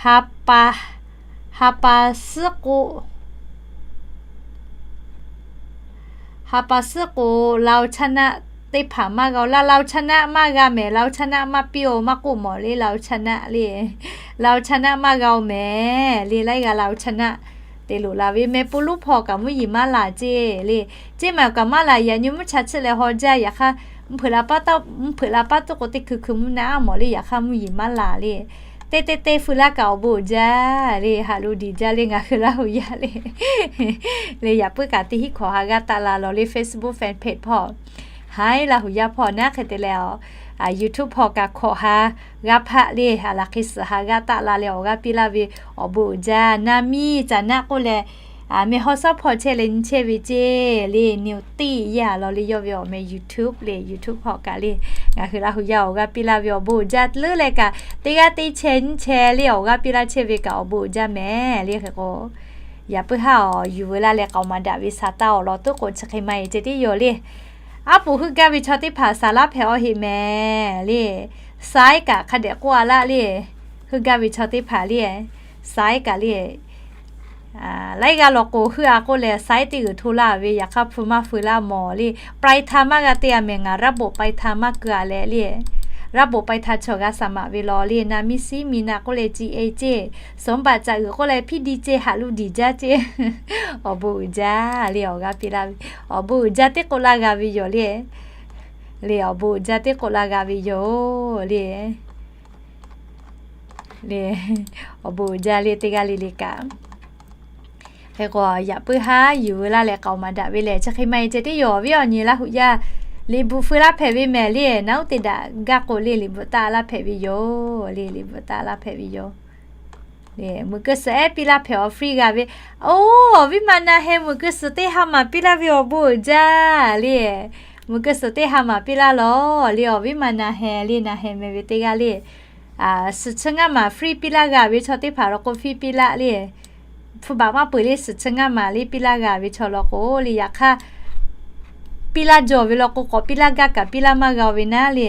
Ha pa, ha pa suhˉ k'o, ha pa suhˉ k'o, Laˇ huˍ chaw naˆ teˇ hpaˍ maˇ g'a-o laˇ, Laˇ huˍ chaw naˆ maˇ g'a mehˍ, Laˇ huˍ chaw naˆ maˇ piˇ-o maˇ k'oˆ mawˬ le, Laˇ huˍ chaw naˆ le, Laˇ huˍ chaw naˆ maˇ g'a-o mehˍ le. Laiˉ g'aˇ Laˇ huˍ chaw naˆ te loꞈ la ve meh, pon luˉ hpawˇ kaꞈ mvuhˇ yeˬ maˇ laˬ ceˇ le. Ceˇ maˬ kaꞈ maˇ laˬ, yaꞈ nyi mvuhˇ cha chiˆ leh haw jaˇ, yaꞈ hk'aˇ mvuhˇ hpeuꞈ la paˉ tuˬ k'o teˇ hkui hkui mvuhˇ naˆ aˉ mawˬ le, yaꞈ hk'aˇ mvuhˇ yeˬ maˇ laˬ le. teˇ teˇ teˇ feu laˇ kaꞈ awˬ bon uiˍ jaˇ le. Haꞈ lu diˬ jaˇ le ngaˬ hui Laˇ huˍ yaˇ le. Le yaꞈ puiˉ kaꞈ teˇ hinˉ hkawꞈ ha g'aˇ taˆ la lawˬ le Facebook fan page hpawˇ. Haiˉ Laˇ huˍ yaˇ hpawˇ naˉ hk'e te leh, YouTube hpawˇ kaꞈ hkawꞈ ha g'aˇ hpaˆ le, a laˬ hk'e suhˍ ha g'aˇ taˆ la leh awˬ g'aˇ piˇ laˇ ve awˬ bon uiˍ jaˇ. Na miˇ caˬ naˆ k'oˆ leh, meh haw sawˉ hpawˇ chehˇ leh nyi chehˇ ve ceˇ le, นิวตี้ yaˇ lawˬ le yawˇ ve awˬ meh YouTube le, YouTube hpawˇ kaꞈ le ngaˬ hui Laˇ huˍ yaˇ awˬ g'aˇ piˇ laˇ ve awˬ bon uiˍ jaˇ leuˉ leh kaꞈ, teˇ g'aˇ teˇ chehˇ nyiˇ chehˇ le awˬ g'aˇ piˇ laˇ chehˇ ve kaꞈ awˬ bon uiˍ jaˇ mehˍ le. Hk'e k'o, yaꞈ puiˉ haˉ awˬ yuˬ veu laˇ leh k'aoˍ maˍ daꞈ ve saˍ taˇ awˬ lawn tuˉ k'o chi hk'e maˇ heˆ ceh tiˉ yoˬ le. Aˉ poꞈ heuˆ gaˇ ve chaw teˇ hpaˍ saˍ laˇ hpehꞈ awˬ heˆ mehˍ le. Saiˉ kaꞈ hk'a dehꞈ k'oˆ a laˇ le. Heuˆ gaˇ ve chaw teˇ hpaˍ le, saiˉ kaꞈ le, laiˉ g'aˇ law k'o heuˆ a k'oˆ leh saiˉ teˇ g'uiˬ hto laˇ ve, yaꞈ hk'aˇ hpu maˇ feu laˇ mawˬ le. ปลายทาง maˇ g'a te a mehˍ, ngaˬ ระบบปลายทาง maˇ keu a leh le. ระบบปลายทาง chaw g'a saˍ maꞈ ve lawˬ le, na miˇ siˉ miˇ na k'oˆ leh ci e ceˇ, สมบัติ caꞈ g'uiˬ k'oˆ leh hpiˇ diˇ ceˇ, haꞈ lu diˬ jaˇ ceˇ. Awˬ bon uiˍ jaˇ le awˬ g'aˇ piˇ laˇ ve, awˬ bon uiˍ jaˇ teˇ k'oˆ laˇ g'a ve yoˬ le. Le awˬ bon uiˍ jaˇ teˇ k'oˆ laˇ g'a ve yoˬ le. Le awˬ bon uiˍ jaˇ le teˇ g'aˇ le le kaꞈ. Hk'e k'o yaꞈ puiˉ haˉ yuˬ veu laˇ leh k'aoˍ maˍ daꞈ ve lehˬ chi hk'e maˇ heˆ ceh tiˉ yoˬ. Awˬ viˉ awˬ nyi Laˇ huˍ yaˇ, liꞈ bvuhꞈ feu laˇ hpehꞈ ve mehˍ le, naˉ uˉ te daꞈ gaˇ k'o le liꞈ bvuhꞈ taˆ laˇ hpehꞈ ve yoˬ le, liꞈ bvuhꞈ taˆ laˇ hpehꞈ ve yoˬ. Meuꞈ keu suhˍ ehˉ piˇ laˇ hpehꞈ awˬ free g'a ve. Oˇ, awˬ viˉ ma na heh meuꞈ keu suhˍ teˇ ha maˍ piˇ laˇ ve awˬ bon uiˍ jaˇ le. Meuꞈ keu suhˍ teˇ ha maˍ piˇ laˇ lawˬ le, awˬ viˉ ma na heh le, na heh meh ve teˇ g'aˇ le. Suhˍ chi ngaˇ maˍ free piˇ laˇ g'a ve chaw teˇ hpaˍ law k'o free piˇ laˇ le. Hpu baꞈ maˇ peuˬ le, suhˍ chi ngaˇ maˍ le piˇ laˇ g'a ve chaw law k'o le, yaꞈ hk'aˇ piˇ laˇ jawˬ ve law k'o k'awꞈ piˇ laˇ gaˇ kaꞈ piˇ laˇ maˇ g'a ve naˉ le.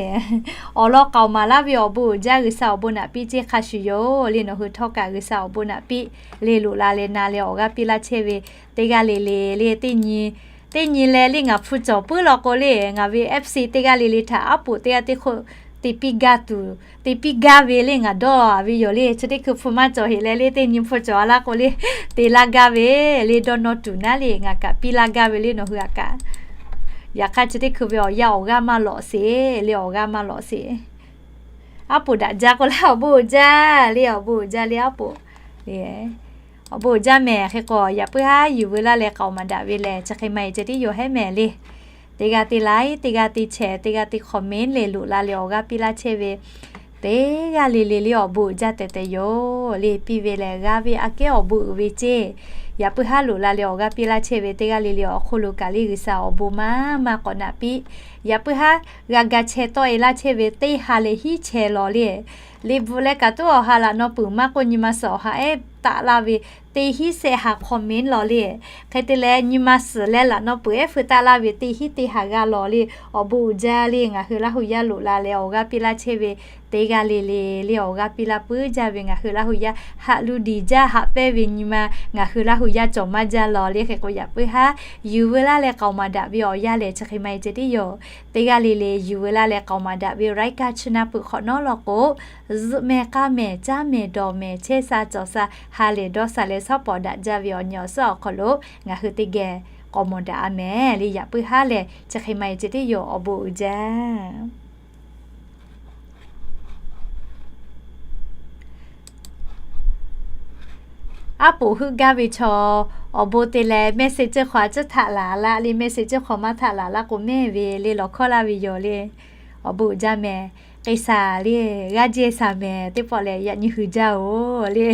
Awˬ lawn k'aoˍ maˍ laˇ ve awˬ bon uiˍ jaˇ, G'uiˬsha awˬ bon naꞈ piˇ ceˇ hk'a shuˍ yoˬ le. Nawˬ hui htawˇ kaꞈ G'uiˬsha awˬ bon naꞈ piˇ le loꞈ la leh na leh awˬ g'aˇ piˇ laˇ chehˇ ve teˇ g'aˇ le le le teˇ nyi, teˇ nyi leh le ngaˬ hpu cawˬ puiˉ law k'o le, ngaˬ ve FC teˇ g'aˇ le le htaꞈ aˉ poꞈ teˇ g'aˇ teˇ hk'oˆ te piˇ gaˇ tuˬ, te piˇ gaˇ ve le ngaˬ dawˇ a ve yoˬ le. Chi teˇ hkui hpu maˇ cawˬ heꞈ leh le teˇ nyi hpu cawˬ a laˇ k'o le, te laˇ gaˇ ve le dawˇ nawˇ tuˬ naˉ le ngaˬ kaꞈ piˇ laˇ gaˇ ve le nawˬ hui a kaꞈ. Yaꞈ hk'aˇ chi teˇ hkui ve awˬ yanˇ awˬ g'aˇ maˇ lawꞈ sheˍ le, awˬ g'aˇ maˇ lawꞈ sheˍ. Aˉ poꞈ daꞈ jaˇ k'oˆ laˇ awˬ bon uiˍ jaˇ le, awˬ bon uiˍ jaˇ le aˉ poꞈ. Awˬ bon uiˍ jaˇ mehˍ. Hk'e k'o yaꞈ puiˉ haˉ yuˬ veu laˇ leh k'aoˍ maˍ daꞈ ve lehˬ chi hk'e maˇ heˆ ceh tiˉ yoˬ hehˉ mehˍ le. Teˇ g'aˇ teˇ laiˉ, teˇ g'aˇ teˇ chehˇ, teˇ g'aˇ teˇ comment le loꞈ la leh awˬ g'aˇ piˇ laˇ chehˇ ve teˇ g'aˇ le le le awˬ bon uiˍ jaˇ tehꞈ tehꞈ yoˬ le. Piˇ ve lehˬ g'a ve aꞈ kehˉ awˬ bon uiˍ ve ceˇ. Yaꞈ puiˉ haˉ loꞈ la leh awˬ g'aˇ piˇ laˇ chehˇ ve teˇ g'aˇ le le awˬ hk'oˆ lo kaꞈ le G'uiˬsha awˬ bon maˇ maˇ k'awꞈ naꞈ piˇ. Yaꞈ puiˉ haˉ g'a ga chehˇ tawˆ e laˇ chehˇ ve teˇ ha leh hiˉ chehˇ law le. Liꞈ bvuhꞈ leh kaꞈ tuˉ awˬ ha laꞈ naw puiˍ maˇ k'oˆ nyi ma suhˍ awˬ ha ehˉ taˆ laˇ ve teˇ hiˉ sehˆ ha comment law le. Hk'e te leh nyi ma suhˍ leh laꞈ naw puiˍ ehˉ feu taˆ laˇ ve teˇ hiˉ teˇ ha g'aˇ law le. Awˬ bon uiˍ jaˇ le ngaˬ hui Laˇ huˍ yaˇ loꞈ la leh awˬ g'aˇ piˇ laˇ chehˇ ve teˇ g'aˇ le le le awˬ g'aˇ piˇ laˇ puiˉ jaˇ ve ngaˬ hui Laˇ huˍ yaˇ haꞈ lu diˬ jaˇ, haꞈ pehnˇ ve nyi ma ngaˬ hui Laˇ huˍ yaˇ cawˬ maˇ jaˇ law le. Hk'e k'o yaꞈ puiˉ haˉ yuˬ veu laˇ leh k'aoˍ maˍ daꞈ ve awˬ yanˇ lehˬ chi hk'e maˇ heˆ ceh tiˉ yoˬ. Teˇ g'aˇ le le yuˬ veu laˇ leh k'aoˍ maˍ daꞈ ve awˬ laiˉ kaˇ chi na peuˬ hk'awꞈ nawˉ law k'o, zuhꞈ mehˍ k'aˇ mehˍ caˉ mehˍ dawˬ mehˍ chehˇ sha cawˬ sha ha lehˬ dawˇ sha leh shawˉ pawˍ daꞈ jaˇ ve awˬ nyi awˬ suhˉ awˬ hk'aw lo ngaˬ hui teˇ geh k'awꞈ mawˬ daꞈ a mehˍ le. Yaꞈ puiˉ haˉ lehˬ chi hk'e maˇ heˆ ceh tiˉ yoˬ. Awˬ bon uiˍ jaˇ. Aˉ poꞈ heuˆ gaˇ ve chaw awˬ bon te leh message ceuˬ hk'aw a ciˉ htaꞈ laˬ laˇ le, message ceuˬ hk'aw maˇ htaꞈ laˬ laˇ k'o mehˇ ve le lawˬ hkawˇ laˇ ve yoˬ le. Awˬ bon uiˍ jaˇ mehˍ. K'ai shaˍ le, g'aˇ jehˇ shaˍ mehˍ teˇ pawˆ lehˬ yaꞈ nyi hui jaˇ oˬ le.